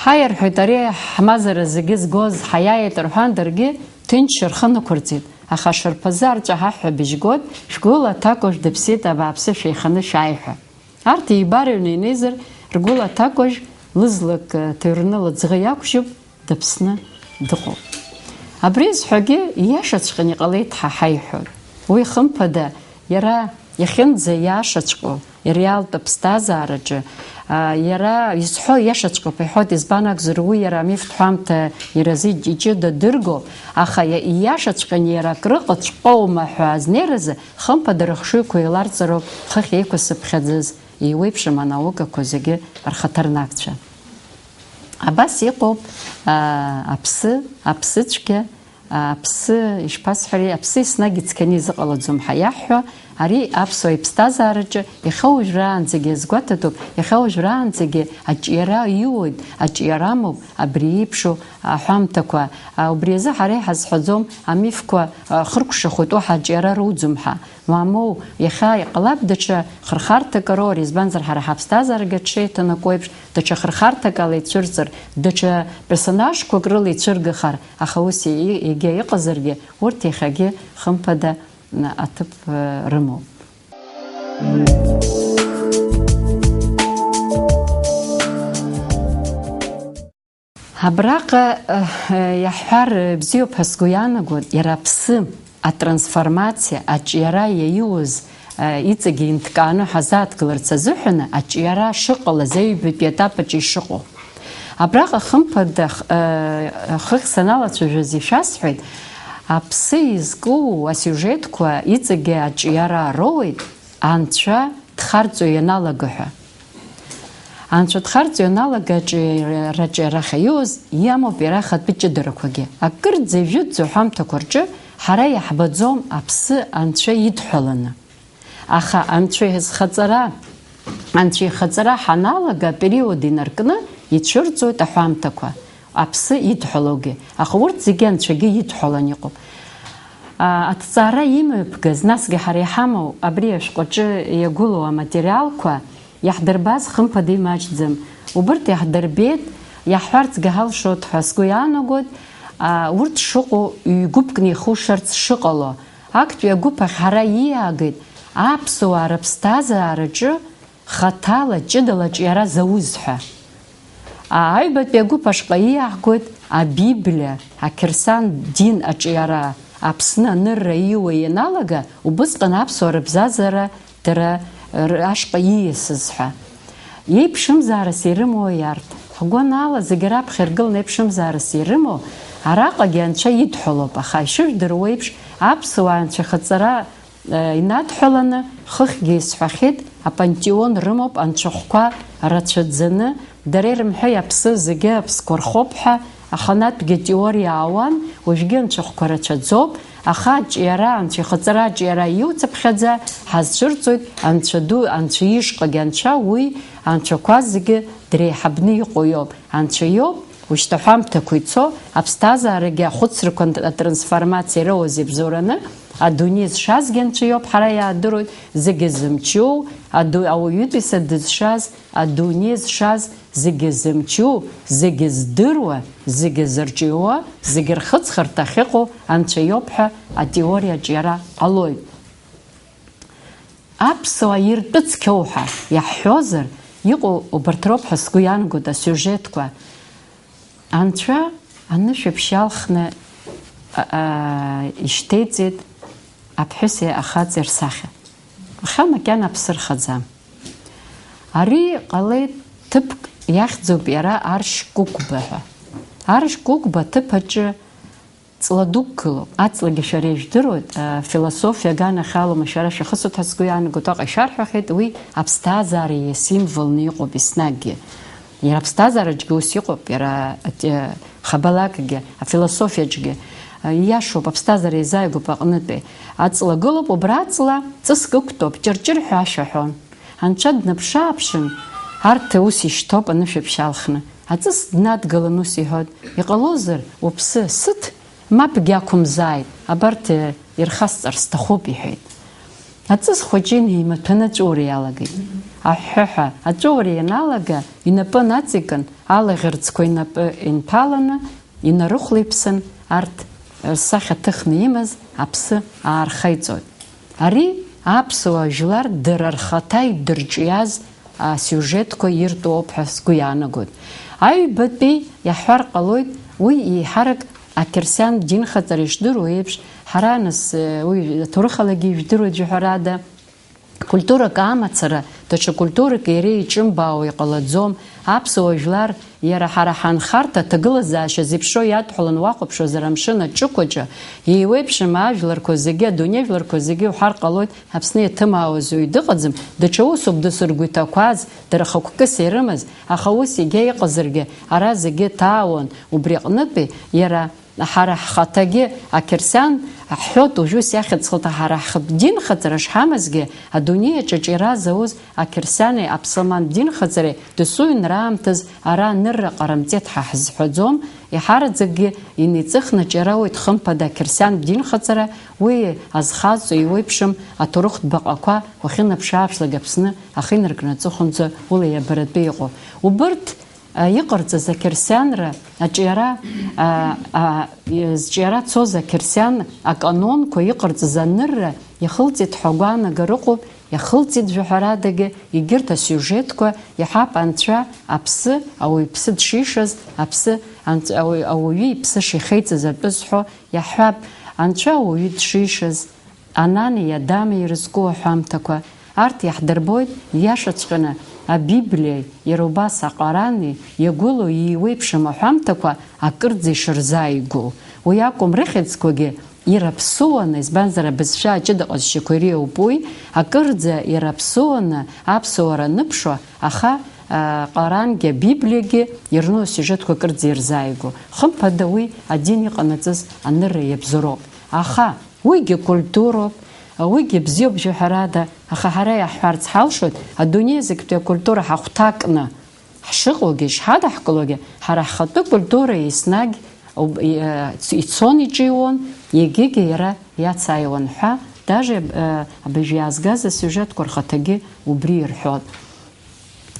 Ҳаи, рҳәоит, ари ҳмазара зегьы згоз ҳаиааит рҳәан, даргьы ҭынч рхы нықәырҵеит, аха ашарԥазы арҵәаҳаҳәҳәа быжь гоит, шәгәыла аҭакәажә дыԥсит, абааԥсы шәеиханы шәааи ҳәа. Арҭ еибарыҩны инеизар, ргәыла аҭакәажә лызлак ҭыҩрны лыӡӷа иақәжьуп, дыԥсны дыҟоуп. Абри зҳәогьы ииашаҵәҟьаны иҟалеит ҳәа ҳаиҳәоит. Уи хымԥада, иара иахьынӡа ииашаҵәҟьоу, иреалтә аԥсҭазаараҿы, а, иара изҳәо ииашаҵәҟьоуп иҳәоит, избан акәзар, уи иара амифтә ҳәамҭа иразы иҷыда дыргоуп, аха иа-, ииашаҵәҟьаны иара акрыҟаҵәҟьоума ҳәа азнеиразы, хымԥада рыхшыҩқәа еиларҵароуп хыхь еиқәсыԥхьаӡаз, еиуеиԥшым анаукақәа зегьы рхаҭарнакцәа. Абас иҟоуп, аа, аԥсы, аԥсыцәгьа, Аԥсы, ишԥасҳәари, аԥсы еснагь ицқьаны изыҟалаӡом ҳәа иаҳҳәо, ари аԥсуа иԥсҭазаараҿы иахьа уажәраанӡагьы иазгәаҭатәуп, иахьа уажәраанӡагьы аҿиара иуеит, аҿиара амоуп абри еиԥшу аҳәамҭақәа. А, убри азы ҳара иҳазҳәаӡом, амифқәа, а, хыркәшахоит, уаҳа аҿиара руӡом ҳәа. Мамоу, иахьа иҟалап даҽа хырхарҭак роур, избанзар, ҳара ҳаԥсҭазаарагьы аҽеиҭанакуеиԥш, даҽа хырхарҭак ала ицәырҵыр, даҽа персонажқәак рыла ицәыргахар, аха ус и-, егьа иҟазаргьы, урҭ иахьагьы, хымԥада, м, аҭыԥ, э, рымоуп. Абраҟа, э, иаҳҳәар, э, бзиоуп ҳәа сгәы иаанагоит, иара аԥсы, атрансформациа, аҿиара иаиуз, э, иҵегьы инҭкааны ҳазааҭгыларц азыҳәаны аҿиара шыҟалаз, аҩбатәи етап аҿы ишыҟоу. Абраҟа, хымԥада, х-, э, хыхь саналацәажәоз ишәасҳәеит, аԥсы изку асиужетқәа иҵегьы аҿиара роуеит, анцәа дхарҵо ианалага ҳәа. Анцәа дхарҵо ианалага аҿиараҿы арахь аиуз иамоуп иара ахатәы ҷыдарақәагьы. Акырӡа ижәытәӡоу ҳамҭақәа рҿы ҳара иаҳбаӡом аԥсы анцәа идҳәаланы. Аха анцәа ихаҵара, анцәа ихаҵара ҳаналага апериод инаркны ицәырҵуеит аҳәамҭақәа, аԥсы идҳәалогьы. Аха урҭ зегьы анцәагьы идҳәалан иҟоуп. А, аҭҵаара имҩаԥгаз, насгьы ҳара иҳамоу абри ашәҟәаҿы иагәылоу аматериалқәа иаҳдырбаз, хымԥада, имаҷӡам. Убырҭ иаҳдырбеит, иаҳҳәарцгьы ҳалшоит ҳәа сгәы иаанагоит, а, урҭ шыҟоу ҩ-гәыԥкны ихушарц шыҟало. Актәи агәыԥ ахь ҳара ииаагеит аԥсуаа рыԥсҭазаараҿы хаҭала, ҷыдала аҿиара зауз ҳәа. А, аҩбатәи агәыԥ ашҟа ииаҳгоит Абиблиа, ақьырсиан дин аҿиара, Аԥсны анырра ииуа ианалага, убысҟан аԥсуаа рыбзазара дара р-, ашҟа ииасыз ҳәа. Иеиԥшымзаарас ирымоуи арҭ? Ҳгәанаала, зегьы раԥхьа иргыланы еиԥшымзаарас ирымоу араҟагьы анцәа идҳәалоуп, аха ишыжәдыруа еиԥш, аԥсуаа анцәа ихаҵара, э, инадҳәаланы, хыхьгьы исҳәахьеит, апантеон рымоуп, анцәахәқәа рацәаӡаны, дара ирымҳәеи, аԥсы зегьы аԥсқәа рхоуп ҳәа, аханатәгьы атеориа аауан, уажәгьы анцәахәқәа рацәаӡоуп, аха аҿиара, анцәа ихаҵара аҿиара иуцыԥхьаӡа, ҳазцәырҵуеит анцәа ду, анцәа ишҟагь анцәа, уи анцәақәа зегьы дреиҳабны иҟоу иоуп. Анцәа иоуп, ушьҭа ҳәамҭақәа ицо, аԥсҭазаарагьы ахәыцрақәа атрансформациа ироуз ибзоураны, адунеи зшазгьы анцәа иоуп, ҳара иаадыруеит, зегьы зымчу, аду-, ауаҩытәыҩса дызшаз, адунеи зшаз, зегьы зымчу, зегьы здыруа, зегьы зырҿиуа, зегьы рхыҵхырҭа ахьыҟоу анцәа иоуп ҳәа атеориаҿ иара ҟалоит. Аԥсуаа иртәы цқьоу ҳәа иаҳҳәозар, иҟоу убарҭ роуп ҳәа сгәы иаанагоит асиужетқәа. Анцәа анышә аԥшьа алхны, а, а, ишьҭеиҵеит аԥҳәыси ахаҵеи рсахьа. Иахьа макьана аԥсы рхаӡам. Ари ҟалеит ҭыԥк, иахьӡуп иара Аршь Кәыкәба ҳәа. Аршь Кәыкәба аҭыԥ аҿы ҵла дук гылоуп. Аҵлагьы шәара ижәдыруеит, а, философиа аганахь алоума шәара шәахысуеит ҳәа сгәы иаанагоит, уаҟа ишәарҳәахьеит, уи аԥсҭазаареи символны иҟоуп еснагьгьы. Иара аԥсҭазаараҿгьы ус иҟоуп, иара ат-, хабалакгьы, афилософиаҿгьы, а, ииашоуп, аԥсҭазаара еизааигәоуп аҟнытәи. Аҵла гылоуп, убра аҵла ҵыск ықәтәоуп, ҷырҷырҳәа ашәа ҳәон. Анцәа днаԥшы-ааԥшын, арҭ ус ишьҭоуп анышә аԥшьа алхны. Аҵыс днадгылан ус иҳәоит, иҟалозар, уԥсы сыҭ, мапгьы ақәымзааит, абарҭ, э, ирхасҵар сҭахуп, иҳәеит. Аҵыс хәыҷы инеимаҭәаны аҵәуара иалагеит. Аҳәҳәыҳәа аҵәуара ианалага, инапы наҵикын, алаӷырӡқәа инапы инҭаланы, инарыхәлеиԥсан, арҭ рсахьа ҭыхны имаз аԥсы аархеиҵоит. Ари аԥсуаа жәлар дара рхаҭа идырҿиаз асиужетқәа иртәу ауп ҳәа сгәы иаанагоит. Аҩбатәи иаҳҳәар ҟалоит, уи еиҳарак ақьырсиан динхаҵара ишдыруа еиԥш, ҳара нас, уи аҭоурыхалагьы ижәдыруеит, жәаҳәарада, культурак амацара, даҽа культурак иара иҿымбаауа иҟалаӡом, аԥсуа жәлар, иара ҳара ҳанхарҭа, аҭагылазаашьа зеиԥшроу иадҳәалан уахәаԥшуазар амшын аҿықәаҿы, еиуеиԥшым ажәларқәа зегьы, адунеи ажәларқәа зегьы уҳәар ҟалоит, Аԥсны иаҭымаауаз уаҩ дыҟаӡам, даҽа усуп дасу ргәы иҭақәаз, дара хықәкыс ирымаз, аха ус егьа иҟазаргьы, ара зегьы ҭаауан, убри аҟнытәи иара Ҳара ҳхаҭагьы ақьырсиан ҳҳәоит, уажәы ус иахьӡхоит, ҳара ҳхатә динхаҵара шҳамазгьы, адунеи аҿы аҿиара зауз ақьырсиани аԥсылман динхаҵареи досу ҩынра аамҭаз ара анырра ҟарымҵеит ҳәа ҳзыҳәаӡом, еиҳараӡакгьы инеиҵыхны аҿиара ауеит хымԥада ақьырсиантә динхаҵара, уи азхаҵо еиуеиԥшым аҭоурыхтә баҟақәа уахьынаԥшааԥшлак Аԥсны ахы инаркны аҵыхәанӡа ула иабаратәы иҟоу. Убырҭ а, иҟарҵаз ақьырсианра аҿиара, а, а, зҿиара цоз ақьырсиан аканонқәа иҟарҵаз анырра иахылҵит ҳәа агәаанагара ыҟоуп, иахылҵит жәаҳәарадагьы, егьырҭ асиужетқәа, иҳәап, Анцәа аԥсы, ауаҩԥсы дшишаз, аԥсы, Анцәа, ауаҩ-, ауаҩы иԥсы шихеиҵаз атәы зҳәо, иаҳҳәап, Анцәа ауаҩы дшишаз, Анани Адами ирызку аҳәамҭақәа, арҭ иаҳдырбоит, ииашаҵәҟьаны, Абиблиеи, иара убас Аҟарани иагәылоу еиуеиԥшым аҳәамҭақәа акырӡа ишырзааигәоу. Уи акәым, рыхьӡқәагьы ираԥсуаны, избанзар, абызшәа аҷыда ҟазшьақәа иреиуоуп уи, акырӡа ираԥсуаны аԥсуара аныԥшуа, аха, а, Ҟарангьы Абиблиагьы ирну асиужетқәа акырӡа ирзааигәоу. Хымԥада, уи адин иҟанаҵаз анырра иабзоуроуп. Аха, Уигьы культуроуп, уигьы бзиоуп, жәаҳәарада, аха ҳара иаҳҳәарц ҳалшоит, адунеи зегьтәи акультура ҳахәҭакны ҳшыҟоугьы, ишҳадаҳкылогьы, ҳара ҳхатәы культура еснагь уб-, и-, ицон, иҿиуон, егьигьы иара иацааиуан ҳәа, даже, э, абыржә иаазгаз асиужетқәа рхаҭагьы убри ирҳәон.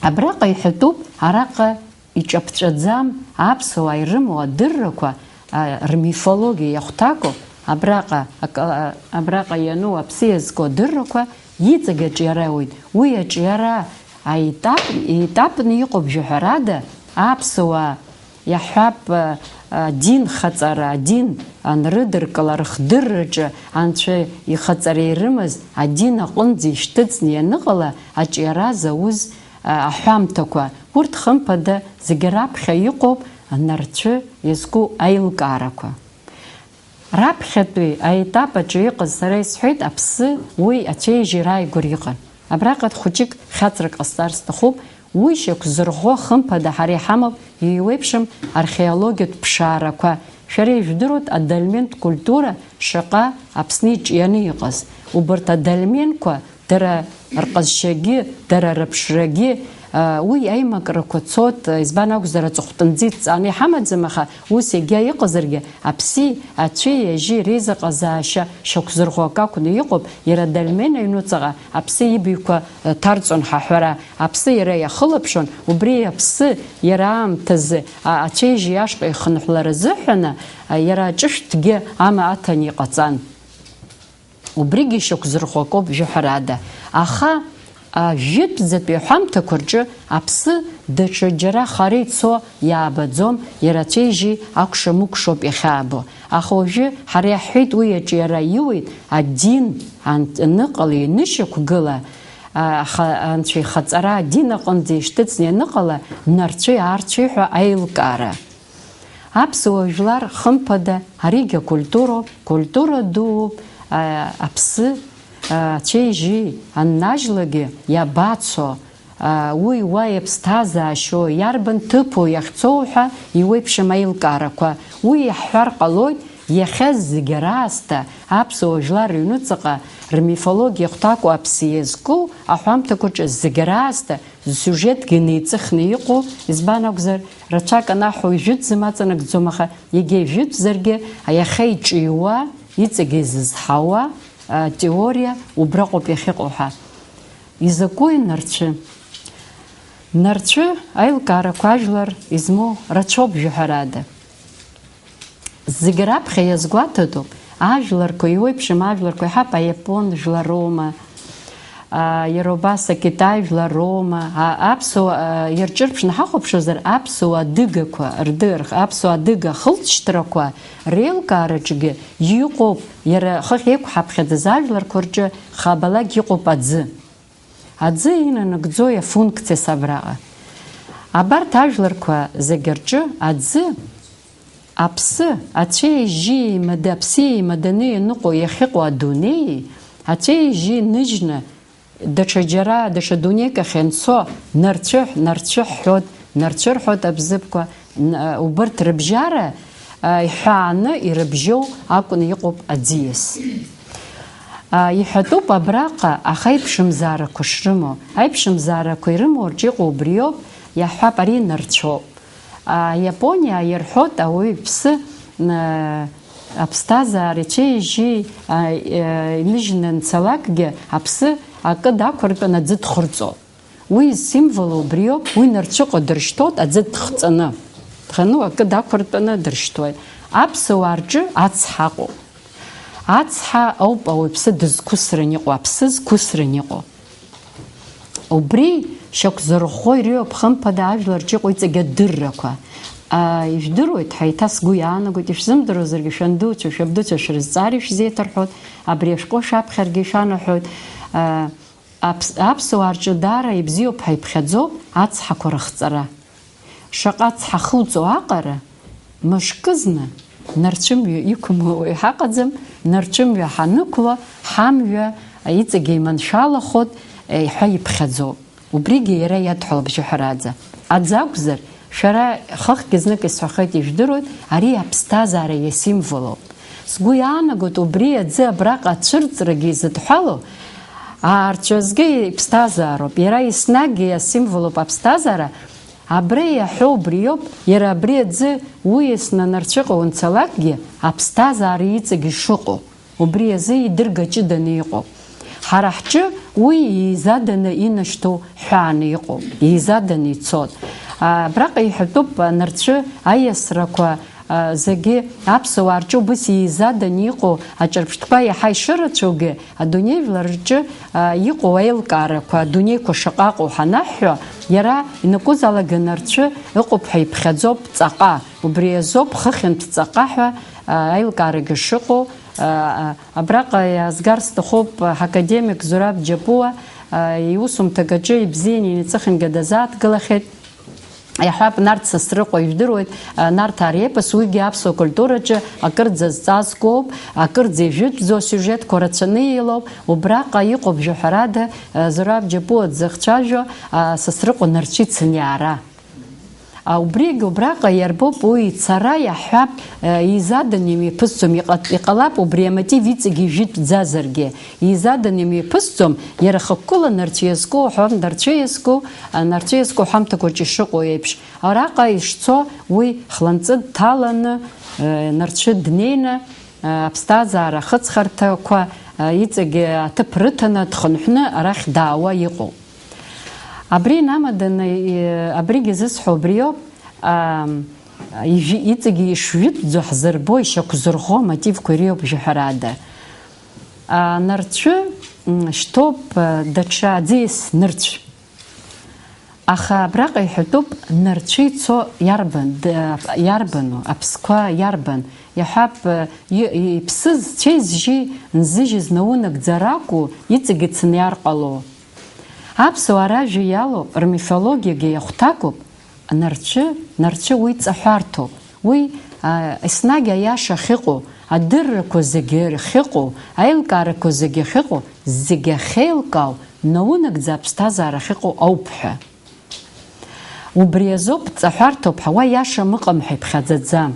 Абраҟа иҳәатәуп, араҟа иҿаԥҵәаӡам аԥсуаа ирымоу адыррақәа, а, рмифологиа иахәҭаку, абраҟа, акы, а, абраҟа иану аԥсы иазку адыррақәа иҵегь аҿиара ауеит. Уи аҿиара аетап, еетапны иҟоуп, жәаҳәарада, аԥсуаа, иаҳҳәап, а, а, динхаҵара, адин анрыдыркыла, рыхдырраҿы Анцәа ихаҵара ирымаз адин аҟынӡа ишьҭыҵны ианыҟала, аҿиара зауз, а, аҳәамҭақәа, урҭ, хымԥада, зегьы раԥхьа иҟоуп анарцәы иазку аилкаарақәа. Раԥхьатәи аетап аҿы иҟаз, сара исҳәеит, аԥсы уи ацәеижь ирааигәара иҟан. Абраҟа хәыҷык хьаҵрак ҟасҵар сҭахуп, уи шьақәзырӷәӷәо, хымԥада, ҳара иҳамоуп еиуеиԥшым археологиатә ԥшаарақәа. Шәара ижәдыруеит, адольментә культура шаҟа Аԥсны иҿианы иҟаз. Убарҭ адольменқәа дара рҟазшьагьы, дара рыԥшрагьы, а, уи аимакрақәа цоит, избан акәзар, аҵыхәтәанӡа идҵааны иҳамаӡам, аха ус егьа иҟазаргьы, аԥси ацәеи ажьи реизыҟазаашьа шьақәзырӷәӷәак акәны иҟоуп, иара адольмен аҩнуҵаҟа аԥсы ибаҩқәа, а, ҭарҵон ҳәа аҳәара, аԥсы иара иахылаԥшуан, убри аԥсы иара аамҭазы, а, ацәеижь иашҟа ихынҳәлара азыҳәаны, а, иара аҿышәҭгьы ама аҭан иҟаҵан. Убригьы шьақәзырӷәӷәакоуп, жәаҳәарада. Аха, а, жәытәӡатәи аҳәамҭақәа рҿы аԥсы даҽа џьара хара ицо иаабаӡом, иара ацәеижьи акәша-мыкәшоуп иахьаабо. Аха уажәы ҳара иаҳҳәеит, уи аҿиара иуеит, адин ан-, аныҟала, ианышьақәгыла, а, аха Анцәа ихаҵара адин аҟынӡа ишьҭыҵны ианыҟала, нарцәи-аарцәи ҳәа аилкаара. Аԥсуа жәлар, хымԥада, аригьы акультуроуп, культура дууп, а, аԥсы, а, ацәеижьи аннажьлакгьы иабацо, а, уи уа иаԥсҭазаашьоу, иарбан ҭыԥу иахьцоу ҳәа иуеиԥшым аилкаарақәа. Уи иаҳҳәар ҟалоит, иахьа зегьы раасҭа аԥсуа жәлар рыҩнуҵаҟа рмифологиа ахәҭаку аԥсы иазку аҳәамҭақәа рҿы зегьы раасҭа зсиужетгьы неиҵыхны иҟоу, избан акәзар, рацәак анаҳәо ижәытәӡам, аҵанакӡом, аха егьа ижәытәзаргьы, иахьа иҿиуа, иҵегьы изызҳауа атеориа убраҟоуп иахьыҟоу ҳәа. Изакәи нарцәы? Нарцәы аилкаарақәа ажәлар измоу рацәоуп, жәаҳәарада. Зегь раԥхьа иазгәаҭатәуп ажәларқәа, иуеиԥшым ажәларқәа, иҳап, аиапон жәлароума, а, иара убас акитай жәлароума, а, аԥсуа, а, ирҿырԥшны ҳахәаԥшуазар, аԥсуа адыгақәа рдырх, аԥсуа адыга хылҵшьҭрақәа реилкаараҿгьы иҟоуп, иара хыхь еиқәҳаԥхьаӡаз ажәларқәа рҿы хабалак иҟоуп аӡы. Аӡы инанагӡои афункциа абраҟа? Абарҭ ажәларқәа зегьы рҿы аӡы, аԥсы, ацәеи ажьи еимада-, аԥси еимаданы ианыҟоу иахьыҟоу адунеии, ацәеи ажьи ныжьны, даҽа џьара, даҽа дунеик ахь ианцо, нарцәы, нарцәы ҳҳәоит, нарцәы рҳәоит абзыԥқәа, н-, убырҭ рыбжьара, Иҳәааны ирыбжьоу акәны иҟоуп аӡиас. Иҳәатәуп абраҟа, аха аиԥшымзаарақәа шрымоу. Аиԥшымзаарақәа ирымоу рҿы иҟоу убриоуп, иаҳҳәап, ари нарцәоуп. Иапониа ирҳәоит, ауаҩы иԥсы, аԥсҭазаара ицәеижьы иныжьны анцалакгьы аԥсы акы дақәыртәаны аӡы дхырҵоуп. Уи изсимволу убриоуп, уи нарцәыҟа дыршьҭоит аӡы дхҵаны. Дхану акы дақәыртәаны дыршьҭуеит. Аԥсуаа рҿы ацҳа ыҟоуп. Ацҳа ауп ауаҩԥсы дызқәысран иҟоу, аԥсы зқәысран иҟоу. Убри шьақәзырӷәӷәо ирҩоуп, хымԥада, ажәлар рҿы иҟоу иҵегь адыррақәа. Ижәдыруеит, ҳәа еиҭа сгәы иаанагоит, ишәзымдыруазаргьы шәандуцәа, шәабдуцәа шәрызҵаар ишәзеиҭарҳәоит, абри ашәҟәы шәаԥхьаргьы ишәанаҳәоит. Аԥсуаа рҿы даара ибзиоуп ҳәа иԥхьаӡоуп ацҳақәа рыхҵара. Шаҟа цҳа хылҵуа аҟара, мышкызны, нарцәымҩа иқәымло уаҩ ҳаҟаӡам, нарцәымҩа ҳанықәла, ҳамҩа иҵегь еиманшәалахоит ҳәа иԥхьаӡоуп. Убригьы иара иадҳәалоуп, бжьаҳәараӡа. Аӡы акәзар, шәара хыхьгьы знык исҳәахеит, ижәдыруеит, ари аԥсҭазаара иасимволоуп. Сгәы иаанагоит, убри аӡы абраҟа ацәырҵрагьы изыдҳәалоу, аарцәазгьы иԥсҭазаароуп, иара еснагь иасимволоуп аԥсҭазаара, абра иаҳәо убриоуп, иара абри аӡы уиасны нарцәыҟа унцалакгьы, аԥсҭазаара иҵегь ишыҟоу, убри азы идырга ҷыданы иҟоуп. Ҳара ҳҿы уи еизаданы инашьҭоу ҳәааны иҟоуп, еизаданы ицоит. Абраҟа иҳәатәуп, анарцәы аиасрақәа, а, зегьы аԥсуаа рҿы убыс еизаданы иҟоу аҿырԥштәқәа иаҳа ишырацәоугьы, адунеи жәлар рҿы, а, иҟоу аилкаарақәа, адунеиқәа шаҟа ыҟоу ҳанаҳҳәо, иара ианакәызаалак анарцәы ыҟоуп ҳәа иԥхьаӡоуп ҵаҟа. Убри азоуп хыхьынтә ҵаҟа ҳәа, а, аилкаарагьы шыҟоу, а, а, Абраҟа иаазгар сҭахуп, ҳакадемик Зураб Џьапуа, а, иусумҭак аҿы ибзианы иҵыхынгьы дазааҭгылахьеит. Иаҳҳәап, Нарҭ Сасрыҟәа ижәдыруеит, а, Нарҭаа репос, уигьы аԥсуа культураҿы акырӡа зҵазкуоуп, акырӡа ижәытәӡоу асиужетқәа рацәаны еилоуп. Убраҟа иҟоуп, жәаҳәарада, а, Зураб Џьапуа дзыхцәажәо, а, Сасрыҟәа нарцәы ицыниаара. А, убригь убраҟа иарбоуп уи ицара, иаҳҳәап, э, еизаданы имҩаԥысӡом, иҟа-, иҟалап убри амотив иҵегь ижәытәӡазаргьы. Еизаданы имҩаԥысӡом, иара хықәкыла нарцәы иазку, аҳәон нарцәы иазку, а, нарцәы иазку аҳәамҭақәа рҿы ишыҟоу еиԥш. Араҟа ишцо уи хланҵы дҭаланы, э, нарцәы днеины, э, аԥсҭазаара ахыҵхырҭақәа, э, иҵегь аҭыԥ рыҭаны, дхынҳәны арахь даауа иҟоуп. Абри инамаданы, и-, абригь зысҳәо убриоуп, а, ижәи-, иҵегьы ишжәытәӡо ҳзырбо, ишьақәзырӷәӷәо амотивқәа иреиуоуп, жәаҳәарада. А, нарцәы, м, шьҭоуп, а, даҽа аӡиас нырцә. Аха абраҟа иҳәатәуп, нарцәы ицо иарбан, д-, иарбану, аԥсқәа иарбан? Иаҳҳәап, и-, иԥсыз, цәеизжьи нзыжьыз наунагӡар акәу, иҵегь ицыниар ҟало? Аԥсуаа ражәа иалоуп, рмифологиагьы иахәҭакуп, нарцәы, нарцәы уи ҵаҳәарҭоуп. Уи, а, еснагь аиаша ахьыҟоу, адыррақәа зегьы ахьыҟоу, аилкаарақәа зегьы ахьыҟоу, зегьы ахьеилкаау, наунагӡа аԥсҭазаара ахьыҟоу ауп ҳәа. Убри азоуп, ҵаҳәарҭоуп ҳәа, уа иашам ыҟам ҳәа иԥхьаӡаӡам.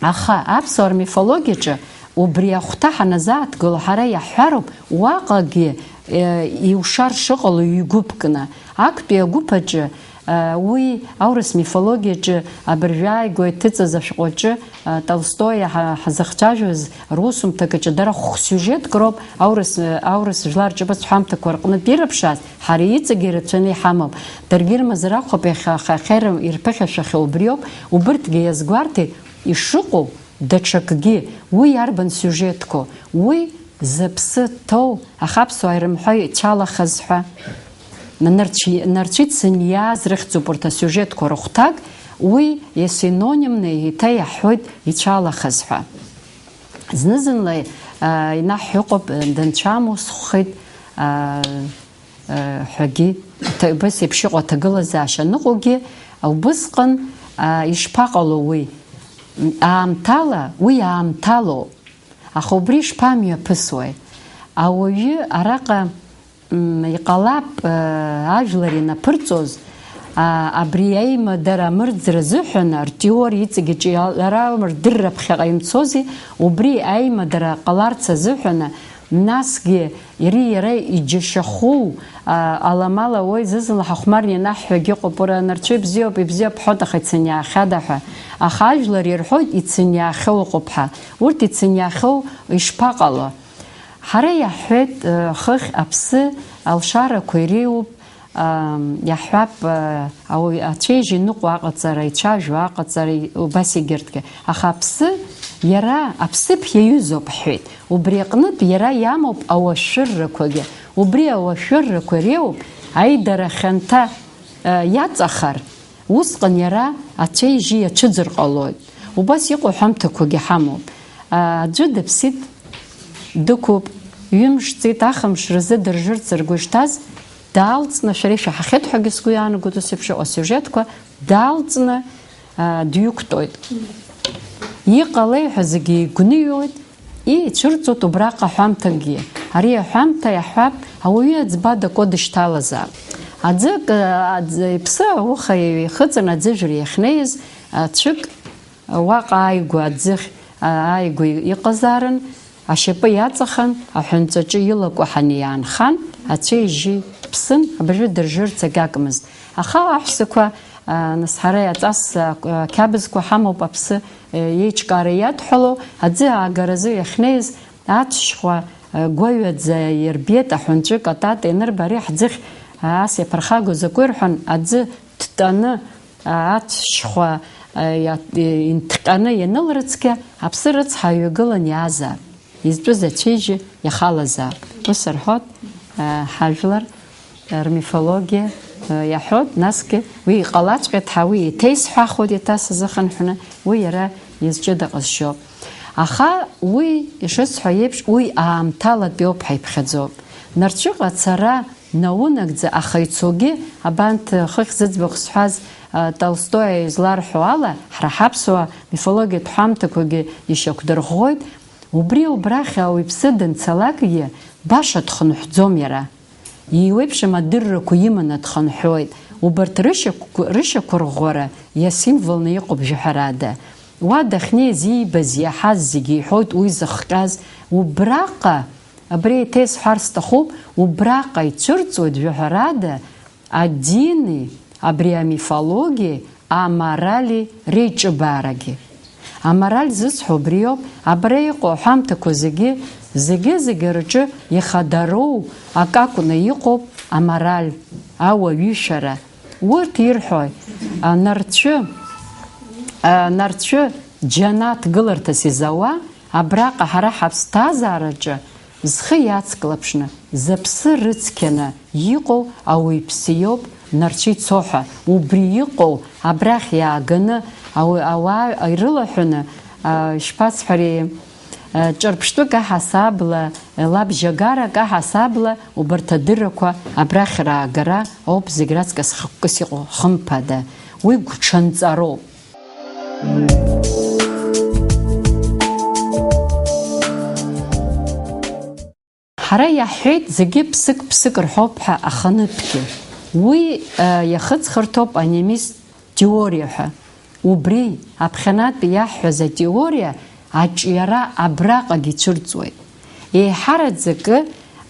Аха аԥсуаа рмифологиаҿы убри ахәҭа ҳаназааҭгыло, ҳара иаҳҳәароуп, уаҟагьы, э, иушар шыҟало ҩ-гәыԥкны. Актәи агәыԥ аҿы, э, уи аурыс мифологиаҿы абыржәы ааигәа иҭыҵыз ашәҟәаҿы, э, Толстои ҳа-, ҳзыхцәажәоз русумҭак аҿы дара хә-сиужетк роуп аурыс, э, аурыс жәлар ҿыбац ҳәамҭақәа рҟнытә ирыԥшааз, ҳара иҵегьы ирацәаны иҳамоуп. Даргьы ирмазар акәхап, иахьа, аха иахьа ирым-, ирԥыхьашәахьоу убриоуп, убырҭгьы иазгәарҭеит, ишыҟоу даҽакгьы, уи иарбан сиужетқәоу, уи зыԥсы ҭоу, аха аԥсуаа ирымҳәо ицәалахаз ҳәа. Нарцәи-, нарцәи цыниаа зрыхьӡуп урҭ асиужетқәа рыхәҭак, уи иасинонимны еиҭа иаҳҳәоит ицәалахаз ҳәа. Зны-зынла, а, инаҳҳәо ыҟоуп, данцәаму схәхеит, а, ҳәагьы, аҭа-, убас еиԥш иҟоу аҭагылазаашьа аныҟоугьы, убысҟан, а, ишԥаҟало уи? Аамҭала, уи аамҭалоуп. Аха убри ишԥамҩаԥысуеи? Ауаҩы араҟа, м, иҟалап, а, ажәлар ианаԥырҵоз, А, абри аимадара амырӡра азыҳәан, артиор иҵегь иҿиалара рдырра ԥхьаҟа имцози, убри аимадара ҟаларц азыҳәан, насгьы ири иара иџьашьахәу, а, аламала уи зызла ҳахәмарны ианаҳҳәагь ыҟоуп, уара, анарцәы ибзиоуп, ибзиоуп ҳҳәоит, аха ицыниаахьада ҳәа. Аха ажәлар ирҳәоит, ицыниаахьоу ыҟоуп ҳәа. Урҭ ицыниаахьоу ишԥаҟало? Ҳара иаҳҳәеит, э, хыхь аԥсы алшарақәа иреиуоуп, Ам, иаҳҳәап, а, ауаҩ ацәеижь иныҟәо аҟаҵара, ицәажәо аҟаҵара, и-, убас егьырҭгьы. Аха аԥсы, иара аԥсыԥ иаҩызоуп ҳҳәеит. Убри аҟнытә иара иамоуп ауашәыррақәагьы. Убри ауашәыррақәа иреиуоуп аидара хьанҭа, а, иаҵахар, усҟан иара ацәеижь иацәыӡыр ҟалоит. Убас иҟоу ҳәамҭақәагьы ҳамоуп. А, аӡәы дыԥсит, дықәуп, ҩымш ҵит, ахымш рзы дыржырц ргәы шҭаз, даалҵны, шәара ишәаҳахьеит ҳәагьы сгәы иаанагоит, ус еиԥш иҟоу асиужетқәа, даалҵны, а, дҩықәтәоит. Иҟалеи ҳәа зегьы игәныҩуеит, ицәырҵуеит убраҟа аҳәамҭагьы. Ари аҳәамҭа иаҳҳәап, ауаҩы аӡба дакуа дышьҭалазаап. Аӡы, а, аӡы, иԥсы ауха ихыҵын аӡыжәра иахьнеиз, а, цәык Уаҟа ааигәа аӡыхь, а, ааигәа иҟазаарын, ашьапы иаҵахан, аҳәынҵәаҿы илакәаҳаны иаанхан, ацәеижьы дԥсын, абыржәы дыржырц агьакәмызт. Аха аҳәсақәа, а, нас ҳара аҵас, а, ақьабзқәа ҳамоуп аԥсы, а, еиҿкаара иадҳәало, аӡы аагаразы иахьнеиз, ацәшьхәа, а, гәаҩаӡа ирбеит, аҳәынҵәа катата ианырба, ари ҳӡыхь, а, ас иаԥырхагоу закәи рҳәан, аӡы ҭтәаны, ацәшьхәа, а, иа-, инҭҟьаны ианылрыцқьа, аԥсы рыцҳа ҩагылан иаазаап, изтәыз ацәеижьы иахалазаап. Ус рҳәоит, а, ҳажәлар, а, рмифологиа, а, иаҳәоит, насгьы уи иҟалаҵәҟьеит ҳәа, уи еиҭеисҳәахуеит, еиҭа сазыхынҳәны, уи иара изҷыда ҟазшьоуп. Аха уи, ишысҳәо еиԥш, уи аамҭалатәиоуп, ҳаиԥхьаӡоуп. Нарцәыҟа ацара наунагӡа, аха ицогьы, абанҭ хыхь зыӡбахә сҳәаз, а, Толстои изларҳәо ала, ҳара ҳаԥсуа мифологиатә ҳәамҭақәагьы ишьақәдырӷәӷәоит. Убри убрахь ауаҩԥсы данцалакгьы, баша дхынҳәӡом иара. Иеиуеиԥшым адыррақәа иманы дхынҳәуеит. Убарҭ рышьақә-, рышьақәырӷәӷәара иасимволны иҟоуп жәаҳәарада. Уа дахьнеиз, иибаз, иаҳаз зегьы иҳәоит уи зыхҟьаз. Убраҟа, абри еиҭа исҳәар сҭахуп, убраҟа ицәырҵуеит жәаҳәарада адини, абри амифологиеи, аморали реиҿыбаарагьы. Амораль зысҳәо убриоуп, абра иҟоу аҳәамҭақәа зегьы, зегьы-зегьы рҿы ихадароу акакәны иҟоуп амораль, ауаҩышәара. Урҭ ирҳәои, а, нарцәы, а, нарцәы џьанаҭ гыларҭас изауа, абраҟа ҳара ҳаԥсҭазаараҿы зхы иацклаԥшны, зыԥсы рыцқьаны иҟоу ауаҩԥсы иоуп нарцәы ицо ҳәа, убри иҟоу абрахь иааганы ауаҩ-, ауаа ирылаҳәаны, а, ишԥасҳәари, а, ҿырԥштәык аҳасабла, лабжьагарак аҳасабла убарҭ адыррақәа абрахь раагара ауп зегь раҵкыс хықәкыс иҟоу, хымԥада. Уи гәҽанҵароуп. Ҳара иаҳҳәеит, зегьы ԥсык-ԥсык рҳәоуп ҳәа аханытәгьы. Уи, э, иахыҵхырҭоуп анимист теориа ҳәа. Убри, аԥхьанатәи иаҳҳәаз атеориа аҿиара абраҟагь ицәырҵуеит. Еиҳараӡакы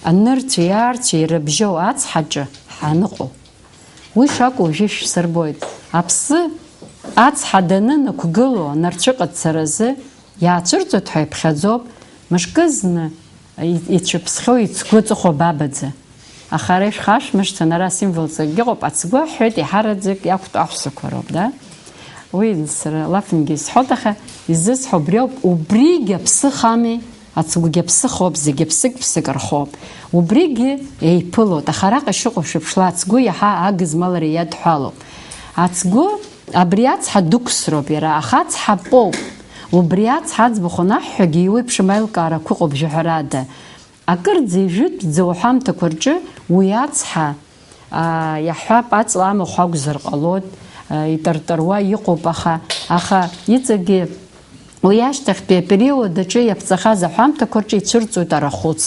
анырцәи аарцәи ирыбжьоу ацҳаҿы ҳаныҟоу. Уи шакәу уажәы шәсырбоит. Аԥсы ацҳа данынықәгыло анарцәыҟаҵаразы иаацәырҵуеит ҳәа иԥхьаӡоуп, мышкы зны и-, ицәыԥсхьоу ицгәы аҵыхәа бабаӡа. Аха ара ишәхашәмыршҭын, ара асимволҵакгьы ыҟоуп, ацгәы аҳәҳәеит, еиҳараӡак иақәтәоу аҳәсақәа роуп, да? Уи сара лафынгьы исҳәоит, аха изысҳәо убри ауп, убригь аԥсыхами, ацгәгьы аԥсыхоуп, зегьы ԥсык-ԥсык рхоуп. Убригьы еиԥылоит, аха араҟа ишыҟоу шәыԥшла, ацгәы иаҳа агызмалра иадҳәалоуп. Ацгәы абри ацҳа дықәсроуп иара, аха ацҳа поуп. Убри ацҳа аӡбахә анаҳҳәагьы иуеиԥшым аилкаарақәа ыҟоуп жәаҳәарада. Акырӡа ижәытәӡоу аҳәамҭақәа рҿы уи ацҳа, аа, иаҳҳәап, аҵла амахә акәзар ҟалоит, аа, итартаруа иҟоуп, аха, аха иҵегьы уи ашьҭахьтәи апериод аҿы иаԥҵахаз аҳәамҭақәа рҿы ицәырҵуеит арахәыц.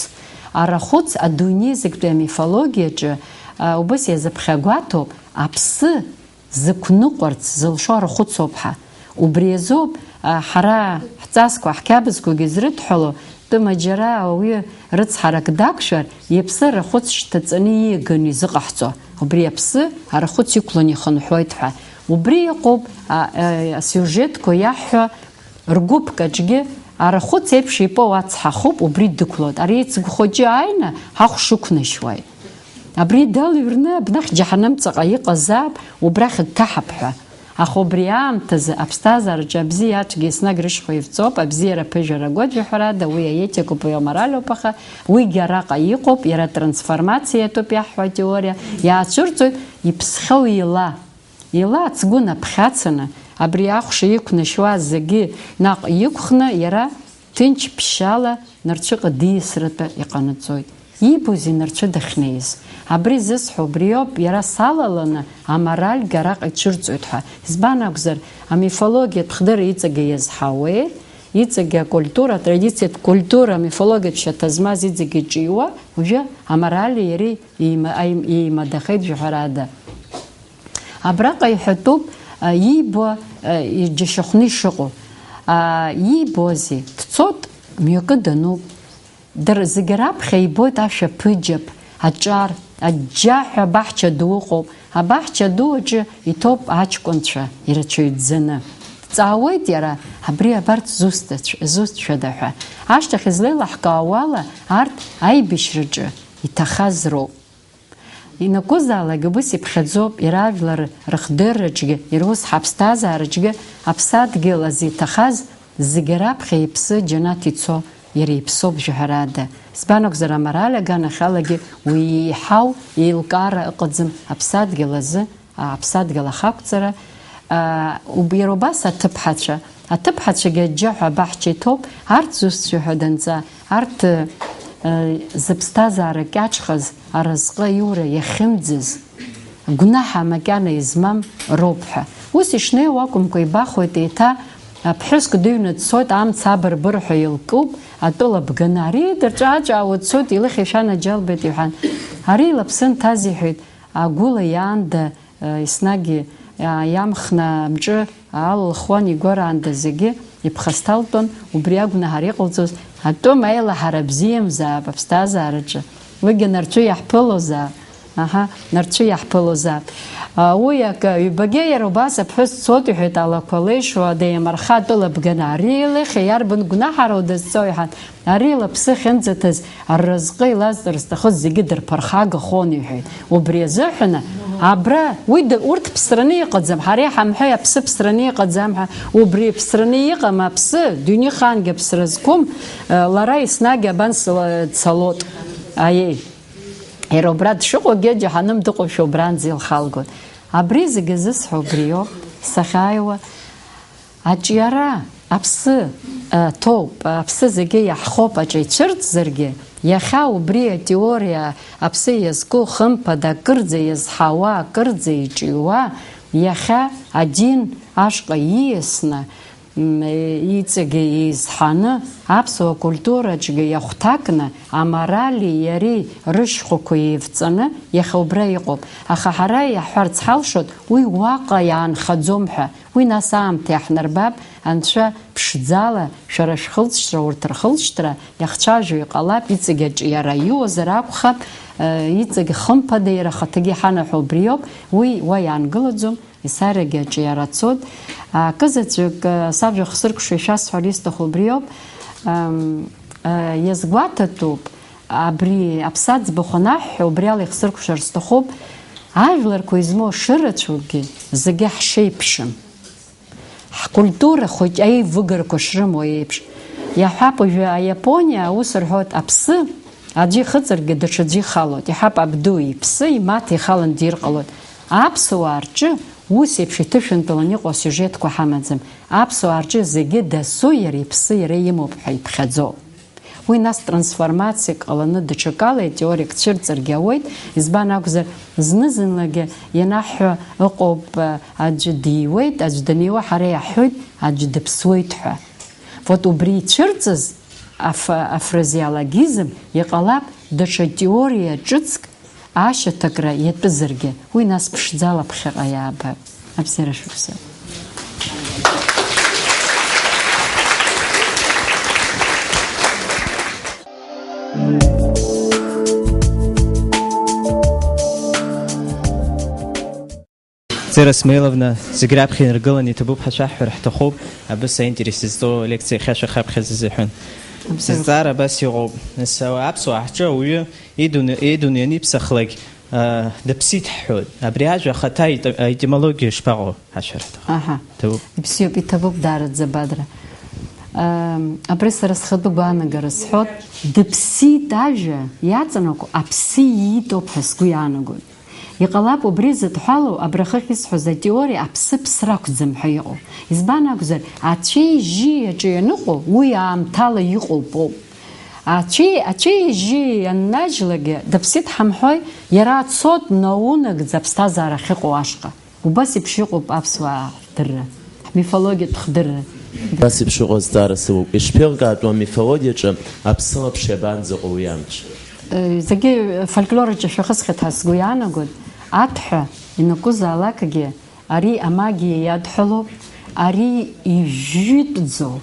Арахәыц адунеи зегьтәи амифологиаҿы, аа, убас иазыԥхьагәаҭоуп, аԥсы зықәныҟәарц зылшо арахәыцоуп ҳәа. Убри азоуп, а, ҳара ҳҵасқәа, ҳқьабзқәагьы зрыдҳәало, тәыма џьара ауаҩы рыцҳарак дақәшәар, иԥсы арахәыц шьҭаҵаны ииаганы изыҟаҳҵо. Убри аԥсы арахәыц иқәланы ихынҳәуеит ҳәа. Убри иҟоуп, а, а, асиужетқәа иаҳҳәо ргәыԥк аҿгьы арахәыц еиԥш ипоу ацҳа ахуп, убри дықәлоит. Ари ицгә хәыҷы ааины ҳахә шықәнашьуа. Абри далыҩрны абнахь џьаҳаным ҵаҟа иҟазаап, убрахь дҭаҳап ҳәа. Аха убри аамҭазы аԥсҭазаараҿы абзиа ацәгьа еснагь рышьхәа ивҵоуп, абзиара аԥыжәара агәаҿ, ҳәарада, уи аетикоуп, уи аморалоуп, аха уигьы араҟа иҟоуп, иара трансформациатәуп иаҳҳәо атеориа, иаацәырҵуеит иԥсхьоу ила. Ила ацгәы наԥхьацаны, абри ахәша иқәнашьуа зегьы наҟ иқәхны, иара ҭынч ԥшьшьала нарцәыҟа диасратәы иҟанаҵоит. Иибозеи нарцәы дахьнеиз? Абри зысҳәо убриоуп, иара салаланы аморальгьы араҟа ицәырҵуеит ҳәа. Избан акәзар, амифологиатә хдырра иҵегьы иазҳауеит, иҵегьы акультура, атрадициатә культура, амифологиатә шьаҭа змаз иҵегьы иҿиуа, уажәы аморали иареи еима-, аим-, еимадахеит жәаҳәарада. Абраҟа иҳәатәуп, а, иибо, а, иџьашьахәны ишыҟоу. А, иибозеи? Дцот, мҩакы дануп. Дара зегьы раԥхьа ибоит ашәаԥыџьаԥ, аҿар, аџьџьаҳәа абаҳча ду ыҟоуп. Абаҳча ду аҿы иҭоуп аҷкәынцәа ирацәаҩӡаны. Дҵаауеит иара, абри абарҭ зусҭацә-, зусҭцәада ҳәа. Ашьҭахь излеилаҳкаауала, арҭ аибашьраҿы иҭахаз роуп. Ианакәызаалак убыс иԥхьаӡоуп, иара ажәлар рыхдырраҿгьы, иара ус ҳаԥсҭазаараҿгьы аԥсадгьыл азы иҭахаз зегьы раԥхьа иԥсы џьанаҭ ицо иара иԥсоуп жәаҳәарада. Избан акәзар, амораль аганахьалагьы уи еиҳау еилкаара ыҟаӡам аԥсадгьыл азы, аԥсадгьыл ахақәҵара, аа, уб-, иара убас аҭыԥҳацәа, аҭыԥҳацәагьы аџьџьаҳәа абаҳча иҭоуп, арҭ зусҭцәа ҳәа данҵа, арҭ, э, зыԥсҭазаара кьаҿхаз, аразҟы аиура иахьымӡаз, гәнаҳа макьана измам роуп ҳәа. Ус ишнеиуа акәымкәа, ибахуеит еиҭа, аԥҳәыск дыҩны дцоит, амца абырбырҳәа илкуп, атәыла бганы, ари дырҵәаа-ҵәаауа дцоит, илыхь ишәанаџьалбеит, иҳәан. Ари илаԥсы нҭаз, иҳәеит, агәыла иаанда, э, еснагь, э, иамхны амҿы алылхуан, игәараанда зегьы иԥхасҭалтәын, убри агәнаҳара иҟалҵоз, атәым аилаҳара бзиамзаап аԥсҭазаараҿы. Уигьы нарцәы иаҳԥылозаап. Аҳа, нарцәы иаҳԥылозаап. А, уи акы, ҩбагьы иара убас аԥҳәыс дцоит, иҳәеит, алақәа леишуа, деимарха атәыла бганы, ари илыхь иарбан гәнаҳарау дызҵо, иҳәан. Ари лыԥсы ахьынӡаҭаз, рразҟы илазҵар зҭахыз зегьы дырԥырхагахон, иҳәеит. Убри азыҳәаны, абра, уи д-, урҭ ԥсраны иҟаӡам, ҳара иҳамҳәеи аԥсы ԥсраны иҟаӡам ҳәа, убри ԥсраны иҟам аԥсы, дунеихаангьы аԥсра зқәым, э, лара еснагь абан сла-, дцалот. Аиеи. Иара убра дшыҟоугьы, џьаҳаным дыҟоушәа убранӡа илхалгон. Абри зегьы зысҳәо убриоуп, сахьааиуа, аҿиара аԥсы, а, ҭоуп, аԥсы зегьы иаҳхоуп аҿы ицәырҵзаргьы, иахьа убри атеориа аԥсы иазку хымԥада акырӡа иазҳауа, акырӡа иҿиуа, иахьа адин ашҟа ииасны, м, иҵегьы еизҳаны, аԥсуа культураҿгьы иахәҭакны, аморали иареи рышьхәақәа еивҵаны, иахьа убра иҟоуп. Аха ҳара иаҳҳәарц ҳалшоит, уи уаҟа иаанхаӡом ҳәа. Уи нас аамҭа иаҳнарбап, анцәа ԥшӡала шәара шәхылҵшьҭра, урҭ рхылҵшьҭра иахцәажәо иҟалап, иҵегь аҿиара иуазар акәхап, э, иҵегь хымԥада иара ахаҭагьы иҳанаҳәо убриоуп, уи уа иаангылаӡом, есарагьы аҿиара цоит. Акызаҵәык, э, сажәа хсыркәшо ишәасҳәар исҭаху убриоуп, ам, э, иазгәаҭатәуп, абри аԥсаӡбахә анаҳҳәа, убри ала ихсыркәшар сҭахуп, ажәларқәа измоу шырацәоугьы зегьы ҳшеиԥшым. Ҳкультура хәыҷ аивыгарақәа шрымоу еиԥш, иаҳҳәап, уажәы аиапониа аус рҳәоит, аԥсы аӡәы ихыҵыргьы даҽаӡәы ихалоит, иҳәап, абду иԥсы имаҭа ихалан дир ҟалоит. Аԥсуаа рҿы ус еиԥш иҭышәынтәалан иҟоу асиужетқәа ҳамаӡам. Аԥсуаа рҿы зегьы дасу иара иԥсы иара имоуп ҳәа иԥхьаӡоуп. Уи нас трансформациак ҟаланы даҽакала атеориак цәырҵыргьы ауеит, избан акәзар, зны-зынлагьы ианаҳҳәо ыҟоуп, аӡәы диуеит, аӡәы даниуа ҳара иаҳҳәоит, аӡәы дыԥсуеит ҳәа. Вот убри ицәырҵыз аф-, афразеологизм иҟалап даҽа теориа ҿыцк ашьаҭакра иатәызаргьы, уи нас ԥшӡала ԥхьаҟа иаабап. Абзиара шәықәсоуп. Ҵира Смаиловна, зегь раԥхьа инаргыланы иҭабуп ҳәа шәаҳҳәар ҳҭахуп, абыс аинтерес зҵоу алекциа ахьашәахаԥхьаз азыҳәан. Абсолютно. Сызҵаара абас иҟоуп. Нас, а, аԥсуаа ҳҿы ауаҩы идуне-, идунеи аниԥсахлак, а, дыԥсит ҳҳәоит. Абри ажәа ахаҭа аете-, аетимологиа шԥаҟоу ҳәа шәаҳәар ҳҭахуп. Аҳа. Ҭабуп. Ибзиоуп, иҭабуп даараӡа, Бадра. Ам, абри сара схатәы гәаанагара сҳәот, дыԥсит ажәа иаҵанакуа аԥсы иитоуп ҳәа сгәы иаанагоит. Иҟалап убри зыдҳәалоу абрахьы ахьысҳәоз атеориа аԥсы ԥсра ақәӡам ҳәа иҟоу. Избан акәзар, ацәеи жьи аҿы ианыҟоу, уи аамҭала иҟоуп ауп. Ацәеи, ацәеи жьи ианнажьлакгьы дыԥсит ҳамҳәои, иара ацот наунагӡа аԥсҭазаара ахьыҟоу ашҟа. Убас еиԥш иҟоуп аԥсуаа ҳдырра, ҳмифологиатә хдырра. Убас еиԥш иҟоу азҵаара сымоуп. Ишԥеилкаатәу амифологиаҿы аԥсылаԥш иабанӡаҟоу уи амч? Э, зегьы фольклор аҿы шәахысхьеит ҳәа сгәы иаанагоит. Аҭәҳәа ианакәызаалакгьы ари амагиа иадҳәалоуп, ари ижәытәӡоу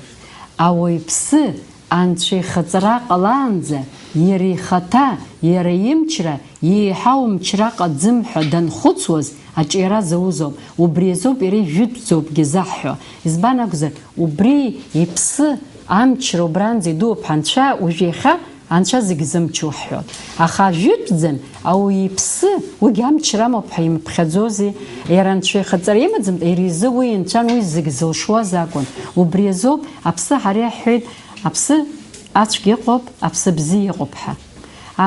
ауаҩԥсы Анцәа ихаҵара ҟалаанӡа, иара ихаҭа, иара имчра, иеиҳау мчра ҟаӡым ҳәа данхәыцуаз, аҿиара зауз ауп, убри азоуп иара ижәытәӡоупгьы заҳҳәо. Избан акәзар, убри иԥсы, амчра убранӡа идууп ҳанцәа, уажә иахьа анцәа зегь зымчу ҳҳәоит. Аха ажәытәӡан, ауаҩы иԥсы, уигь амчра амоуп ҳәа имыԥхьаӡози? Иара анцәа ихаҵара имаӡам, иара изы уи инцәан, уи зегь зылшуаз акәын. Убри азоуп, аԥсы ҳара иаҳҳәеит, Аԥсы ацәгьа ыҟоуп, аԥсы бзиа ыҟоуп ҳәа.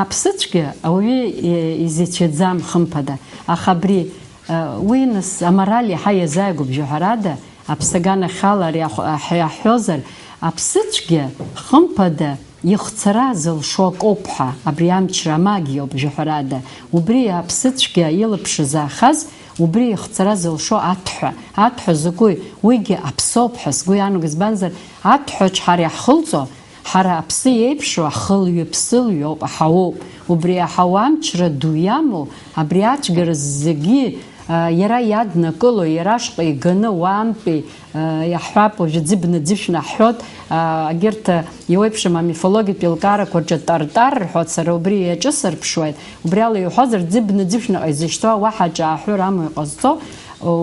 Аԥсы цәгьа ауаҩы, е, изеицәаӡам, хымԥада. Аха абри, е, уи нас амораль иаҳа иазааигәоуп, бжьаҳәарада, аԥсы аганахьала ари ахә-, аҳ-, иаҳҳәозар, аԥсы цәгьа, хымԥада, ихцара зылшо акоуп ҳәа, абри амчра амагиоуп, бжьаҳәарада. Убри аԥсы цәгьа илаԥш заахаз, убри ихцара зылшо аҭәҳәа. Аҭәҳәа закәи? Уигьы аԥсоуп ҳәа сгәы иаанагоит, избанзар, Аҭәҳәаҿ ҳара иаҳхылҵо, ҳара аԥсы иеиԥшу ахылҩы-ԥсылҩоуп, аҳауоуп. Убри аҳауа амчра ду иамоу, абри ацәгьара зегьы, а, иара иаднакыло, иара ашҟа иганы уаантәи, а, иаҳҳәап, уажәы ӡыбны ӡышәны ҳҳәот, а, агьырҭ, а, иуеиԥшым амифологиатә еилкаарақәа рҿы тартар рҳәот, сара убри иаҿысырԥшуеит, убри ала иуҳәозар, ӡыбны ӡышәныҟа изышьҭоу уаҳа аҿааҳәыра амоу иҟазҵо,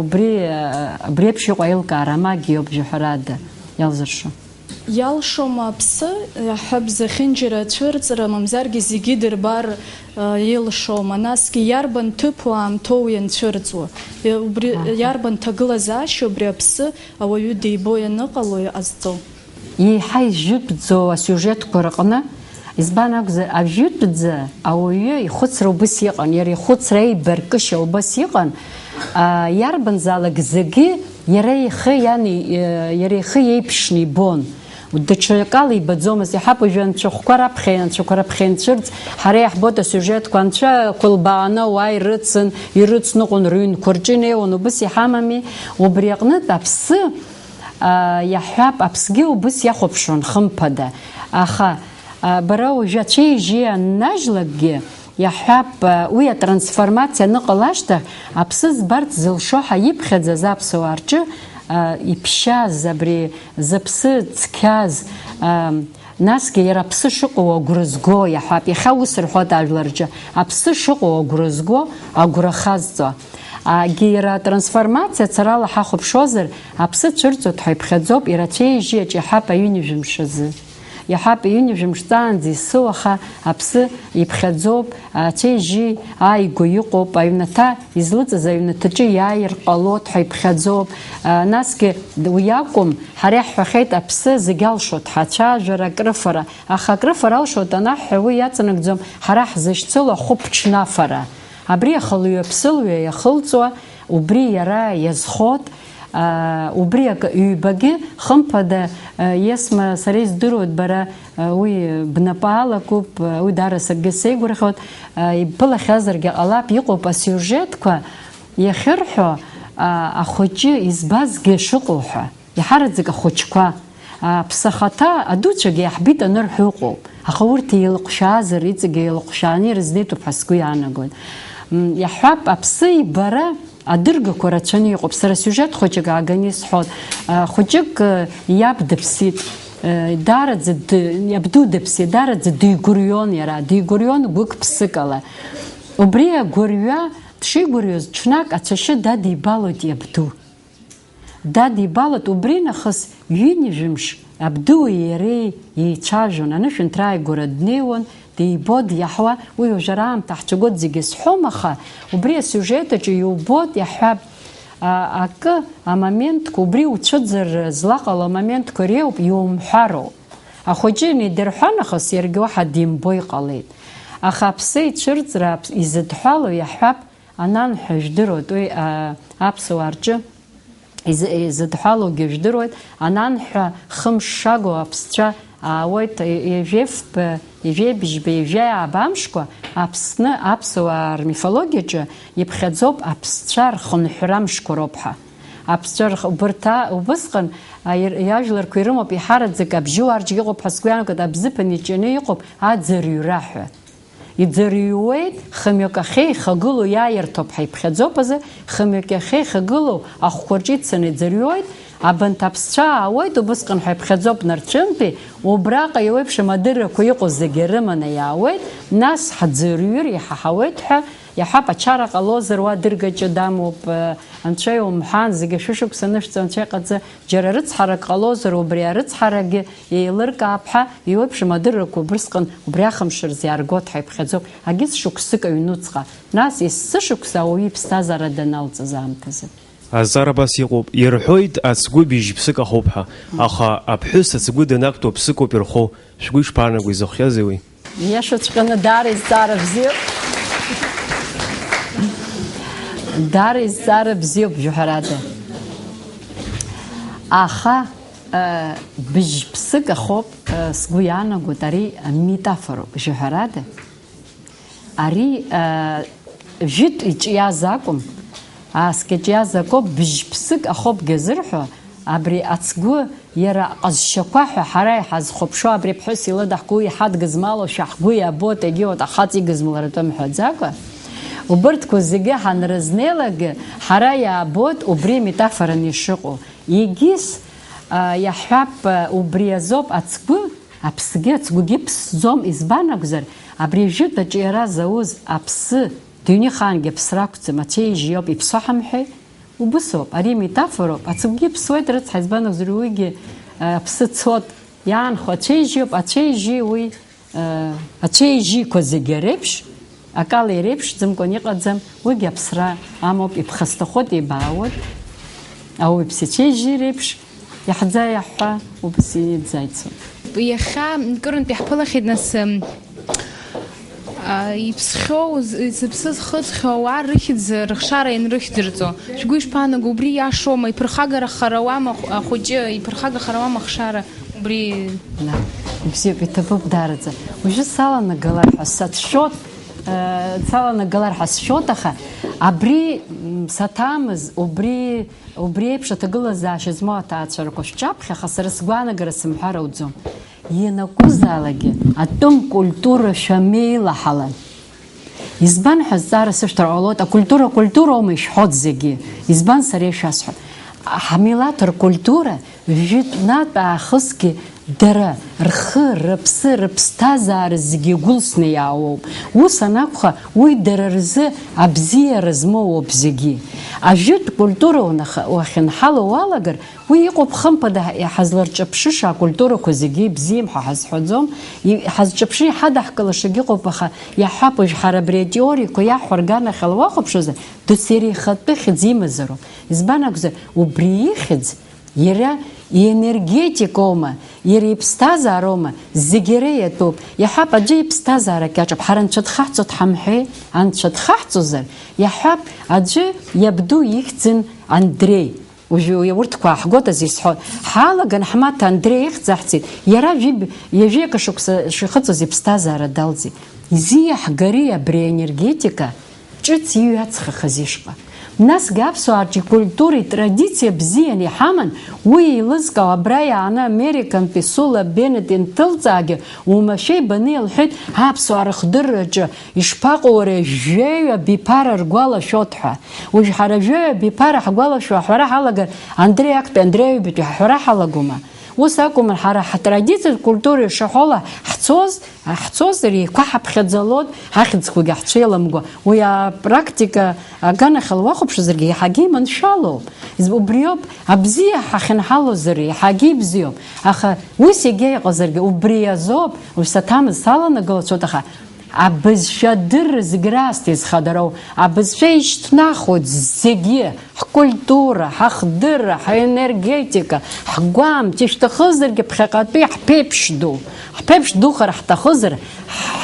убри, а, абри еиԥш иҟоу аилкаара амагиоуп, бжьаҳәарада, иалзыршо. Иалшома аԥсы, иаҳҳәап, зехьынџьара ацәырҵра, мамзаргьы зегьы дырбар, э, илшома? Насгьы иарбан ҭыԥу аамҭоу ианцәырҵуа? Э, убри, аҳа, иарбан ҭагылазаашьа убри аԥсы ауаҩы дибо ианыҟало иҟазҵо? Еиҳа ижәытәӡоу асиужетқәа рҟны, избан акәзар, ажәытәӡа ауаҩы ихәыцра убыс иҟан, иара ихәыцра еибаркышьа убас иҟан, а, иарбанзаалак зегьы Иара ихы иани, иара ихы иеиԥшны ибон. Даҽакала ибаӡомызт. Иҳаб уажәы анцәахәқәа раԥхьа, анцәақәа раԥхьа инцәырҵ, ҳара иаҳбоит асиужетқәа, анцәа қәылбааны ауаа ирыцын, ирыцныҟәон, рыҩнқәа рҿы инеиуан, убыс иҳамами? Убри аҟнытә аԥсы, а, иаҳҳәап, аԥсгьы убыс иахәаԥшуан, хымԥада. Аха, а, бара уажәы ацәеи-ижьи аннажьлакгьы, Иаҳҳәап, уи атрансформациа аныҟала ашьҭахь, аԥсы збарц зылшо ҳәа иԥхьаӡаз аԥсуаа рҿы, а, иԥшьаз, абри зыԥсы цқьаз, а, насгьы иара аԥсы шыҟоу агәра зго, иаҳҳәап, иахьа ус рҳәоит ажәлар рҿы, аԥсы шыҟоу агәра зго, агәра хазҵо. Агьы иара атрансформациа царала ҳахәаԥшуазар, аԥсы цәырҵуеит ҳәа иԥхьаӡоуп, ирацәеижьи аҿы иаҳҳәап аҩынҩажәа мш азы. Иаҳҳәап, ҩынҩажәа мш ҵаанӡа иссоу аха аԥсы иԥхьаӡоуп, ацәеижьи ааигәа иҟоуп, аҩнаҭа излыҵыз аҩнаҭаҿы иааир ҟалоит ҳәа иԥхьаӡоуп. А, насгьы уи акәым, ҳара иаҳҳәахьеит, аԥсы зегь алшоит, ҳацәажәара, акрыфара, аха акрыфара алшоит анаҳҳәа, уи иаҵанакӡом ҳара ҳзышьцыло ахәы ԥҽнафара. Абри ахылҩа-ԥсылҩа иахылҵуа, убри иара иазхоит, аа, убри акы, ҩбагьы, хымԥада, а, Есма, сара издыруеит, бара, а, уи бнапы алакуп, а, уи даара саргьы сеигәырӷьоит, а, ибԥылахьазаргьы ҟалап, иҟоуп асиужетқәа иахьырҳәо, а, ахәыҷы избазгьы шыҟоу ҳәа. Иҳараӡак ахәыҷқәа, аԥсы ахаҭа, адуцәагьы иаҳбеит анырҳәо ыҟоуп, аха урҭ еилыҟәшәаазар, иҵегьы еилыҟәшәааны ирызнеитәуп ҳәа сгәы иаанагоит. М, иаҳҳәап, аԥсы ибара Адыргақәа рацәаны иҟоуп. Сара сиужет хәыҷык ааганы исҳәот. Хәыҷык иаб дыԥсит. Даараӡа д-, иабду дыԥсит, даараӡа дигәырҩон иара, дигәырҩон гәык-ԥсыкала. Убри агәырҩа дшигәырҩоз, ҽнак ацәашьы дадибалоит иабду. Дадибалоит, убри нахыс ҩынҩажәи мш абдуи иареи еицәажәон, анышәынҭра ааигәара днеиуан, дибо, диаҳуа, уи уажәраамҭа ҳцәагәыҭ зегьы зҳәом, аха убри асиужет аҿы иубоит, иаҳҳәап, а, акы, амоментқәа, убри уцәыӡыр злаҟало амоментқәа реиуоуп, иумҳәароуп. Ахәыҷы инидырҳәа нахыс, иаргьы уаҳа димбо иҟалеит. Аха аԥсы ицәырҵра аԥ-, изыдҳәалоу иаҳҳәап, ананҳәа жәдыруеит, уи, а, аԥсуаа рҿы изы-, изыдҳәалоугьы жәдыруеит, ананҳәа хымш шагу аԥсцәа аауеит, ежәефба, ежәеибжьба, ежәеааба амшқәа Аԥсны аԥсуаа рмифологиаҿы иԥхьаӡоуп аԥсцәа рхынҳәра мшқәа роуп ҳәа. Аԥсцәа рх-, убырҭ а-, убысҟан аир-, иажәларқәа ирымоуп, иҳараӡак абжьуаа рҿы иҟоуп ҳәа сгәы иаанагоит, абзыԥан иҿианы иҟоуп аӡырҩра ҳәа. Иӡырҩуеит, хымҩак ахьеихагылоу иааирҭоуп ҳәа иԥхьаӡоуп азы, хымҩак ахьеихагылоу ахәқәа рҿы ицаны иӡырҩуеит, абанҭ аԥсцәа аауеит, убысҟан ҳәа иԥхьаӡоуп нарцәынтәи, убраҟа еиуеиԥшым адыррақәа иҟоу зегьы рыманы иаауеит, нас ҳӡырҩыр иҳаҳауеит ҳәа иаҳәап, ачара ҟалозар уа дыргаҷы дамоуп, анцәа иумҳәан, зегьы шәышықәса анышәҵа анцәа иҟаҵа, џьара рыцҳарак ҟалозар убри арыцҳарагьы еилыркаап ҳәа, еиуеиԥшым адыррақәа убрысҟан убри ахымш рзы иааргоит ҳәа иԥхьаӡоуп, агьыс шықәсык аҩнуҵҟа, нас есышықәса ауаҩы иԥсҭазаара даналҵыз аамҭазы. Азҵаара абас иҟоуп, ирҳәоит, ацгәы быжьԥсык ахоуп ҳәа, аха аԥҳәыс ацгәы данақәтәоу ԥсыкоуп ирхоу, шәгәы ишԥаанагои, изыхиазеи уи? Иашаҵәҟьаны, даара изҵаара бзиоуп. Даара изҵаара бзиоуп, жәаҳәарада. Аха, э, быжьԥсык ахоуп, э, сгәы иаанагоит, ари метафороуп, жәаҳәарада. Ари, э, жәытә иҿиаз акәым, ааскьа иҿиаз акоуп, быжьԥсык ахопгьы азырҳәо, абри ацгәы иара аҟазшьақәа ҳәа ҳара иҳазхәаԥшуа, абри аԥҳәыс илыдаҳкуа, уи иҳадгызмалошәа ҳгәы иабоит, егьиуеит, ахаҵа игызмаларатәы мҳәаӡакәа, убырҭқәа зегьы ҳанрызнеилакгьы, ҳара иаабоит убри метафораны ишыҟоу. Егьыс, а, иаҳҳәап, а, убри азоуп ацгәы, аԥсгьы, ацгәгьы ԥсӡом, избан акәзар, абри ажәытә аҿиара зауз аԥсы, дыҩнихаангьы аԥсра ақәӡам, ацәеижь иоуп, иԥсо ҳамҳәеи? Убысоуп, ари метафороуп, ацыгәгьы ԥсуеит, рыцҳа, избан акәзар, уигьы, э, аԥсы цот, иаанхо ацәеижьиоуп, ацәеижьи уи, э, ацәеижьиқәа зегьы реиԥш, акала иреиԥшӡамкәан иҟаӡам, уигьы аԥсра амоуп, иԥхасҭахоит, ибаауеит, ауаҩԥсы ацәеижьи реиԥш, иаҳӡа-иаҳҳәа, убас иӡаицо. Иахьа кырынтә иаҳԥылахьеит, нас, м, а, иԥсхьоу, з-, зыԥсы зхыҵхьоу ауаа рыхьӡ рыхшара ианрыхьӡырҵо. Шәгәы ишԥаанаго, убри иашоума, иԥырхагара харауама ахә-, ахәыҷы, иԥырхагахарауама ахшара, убри? На, ибзиоуп, иҭабуп даараӡа. Уажәы саланагалар ҳәа сацәшәот, э, саланагалар ҳәа сшәот, аха абри, м, саҭамыз, убри Убри еиԥш аҭагылазаашьа змоу аҭаацәарақәа шәҿаԥхьа, аха сара сгәаанагара сымҳәар ауӡом. Ианакәызаалакгьы атәым культура шәамеилаҳалан. Избан ҳәа азҵаара сышәҭар ҟалоит, акультура культуроума ишәҳәоит зегьы? Избан сара ишәасҳәап? Ҳмилаҭ ркультура жәытәнатә аахысгьы Дара рхы, рыԥсы, рыԥсҭазаара зегьы гәылсны иаауоуп. Ус анакәха, уи дара рзы абзиара змоу ауп зегьы. Ажәытә культура унаха-, уахьынҳало уалагар, уи иҟоуп хымԥада ҳа-, ҳазларҿаԥшыша акультурақәа зегьы ибзиам ҳәа ҳазҳәаӡом. И-, ҳазҿаԥшы иҳадаҳкылашагь ыҟоуп, аха иаҳҳәап, уажә ҳара абри атеориақәа иаҳҳәо рганахьала уахәаԥшуазар, досериа ихатәы хьӡ имазароуп. Избан акәзар, убри ихьӡ Иара иенергетикоума, иара иԥсҭазаароума, зегь иара иатәуп. Иаҳҳәап, аӡәы иԥсҭазаара кьаҿуп, ҳара Анцәа дхаҳҵоит ҳамҳәеи? Анцәа дхаҳҵозар, иаҳҳәап, аӡәы иабду ихьӡын Андреи. Уажәы уи урҭқәа ааҳгоит азы исҳәоит. Ҳаалаган ҳмаҭа Андреи ихьӡ аҳҵеит. Иара жәиб-, ҩажәи акы шықәса шихыҵуаз иԥсҭазаара далҵит. Изиаҳгари абри аенергетика? Ҿыц иҩаҵхахаз ишҟа. Насгьы аԥсуаа рҿы икультуреи традициа бзианы иҳаман, уи еилызкаау абра иааны Американтәи Сула Беннет инҭылҵаагьы, уамашәа ибаны илҳәеит, аԥсуаа рыхдырраҿы ишԥаҟоу уара, жәаҩа абиԥара ргәалашәоит ҳәа. Уажә ҳара жәаҩа абиԥара ҳгәалашәо аҳәара ҳалагар, Андреи актәи Андреи Аҩбатәи ҳҳәара ҳалагома? Ус акәым, ҳара ҳтрадициатә культура ишаҳәо ала ҳцоз, ҳцозар еиқәаҳаԥхьаӡалон, ҳахьӡқәагьы ҳцәеиламгәа. Уи апрактика аганахьала уахәаԥшызаргьы, иаҳагьы иманшәалоуп. Изб-, убриоуп, абзиа ҳахьынҳалозар, иаҳагьы ибзиоуп. Аха ус егьа иҟазаргьы, убри азоуп, уажә саҭамыз саланагалацәоит, аха абызшәа адырра зегь раасҭа изхадароу, абызшәа ишьҭнахуеит зегьы, ҳкультура, ҳахдырра, ҳенергетика, ҳгәамч, ишәҭахызаргьы ԥхьаҟатәи ҳԥеиԥш ду. Ҳԥеиԥш духар ҳҭахызар,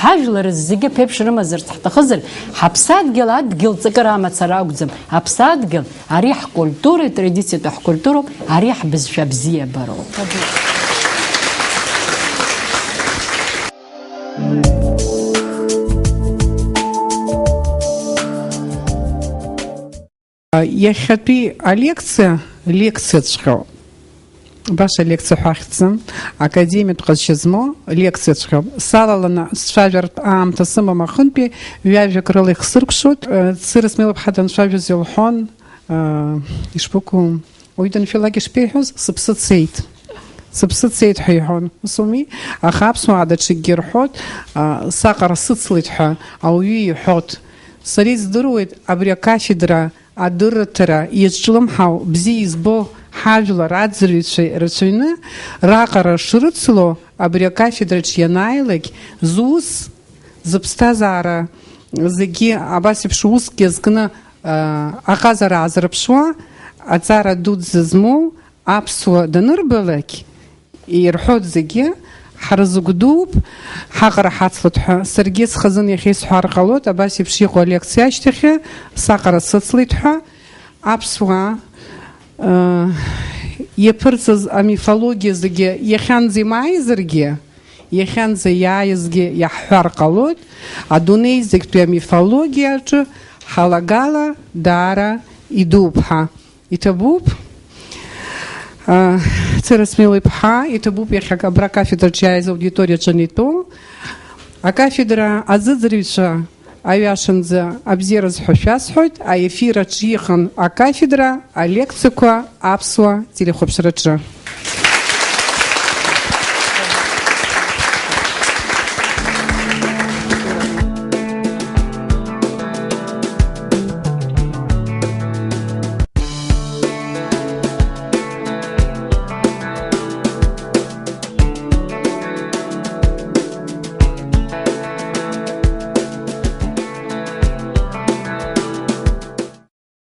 ҳажәлар зегьы ԥеиԥш рымазарц ҳҭахызар, ҳаԥсадгьыл адгьыл ҵакыра амацара акәӡам. Аԥсадгьыл, ари ҳкультура, традициатәи ҳкультуроуп, ари ҳбызшәа бзиабароуп. Иахьатәи алекциа, лекциаҵәҟьоуп. Баша алекциа ҳәа ахьӡым, академиатә ҟазшьа змоу лекциаҵәҟьоуп. Салаланы сцәажәартә аамҭа сымам аҟынтәи, ҩажәак рыла ихсыркәшоит. Цыра Смелыԥҳа данцәажәоз илҳәон, ишԥыкәу, уаҩы даншәалак ишԥеиҳәоз, сыԥсы цеит. Сыԥсы цеит ҳәа иҳәон, ус ауми? Аха аԥсуаа даҽакгьы рҳәоит, саҟара сыцлеит ҳәа ауаҩы иҳәоит. Сара издыруеит абри акафедра адырраҭара иазҿлымҳау, бзиа избо ҳажәлар аӡырҩцәа рацәаҩны раҟара шрыцло, абри акафедраҿ ианааилак, зус, зыԥсҭазаара зегьы абас еиԥш уск иазкны, аа, аҟазара аазырԥшуа, аҵара дуӡӡа змоу аԥсуа данырбалак, ирҳәоит зегьы, ҳара зыгә дууп, ҳаҟара ҳацлоит ҳәа. Саргьы схазын иахьа исҳәар ҟалоит, абас еиԥш иҟоу алекциа ашьҭахьы саҟара сыцлеит ҳәа. Аԥсуаа, э, иаԥырҵаз амифологиа зегьы иахьанӡа имааизаргьы, иахьанӡа иааизгьы иаҳҳәар ҟалоит, адунеи зегьтәи амифологиа аҿы ҳалагала даара идууп ҳәа. Иҭабуп, а, Цыра Смел-иԥҳа, иҭабуп иахьак абра акафедраҿы иааиз аудиториаҿы анитәоу. Акафедра азыӡырҩцәа аҩашанӡа абзиараз ҳәа шәасҳәоит, аефир аҿы иҟан акафедра алекциақәа аԥсуа телехәаԥшраҿы.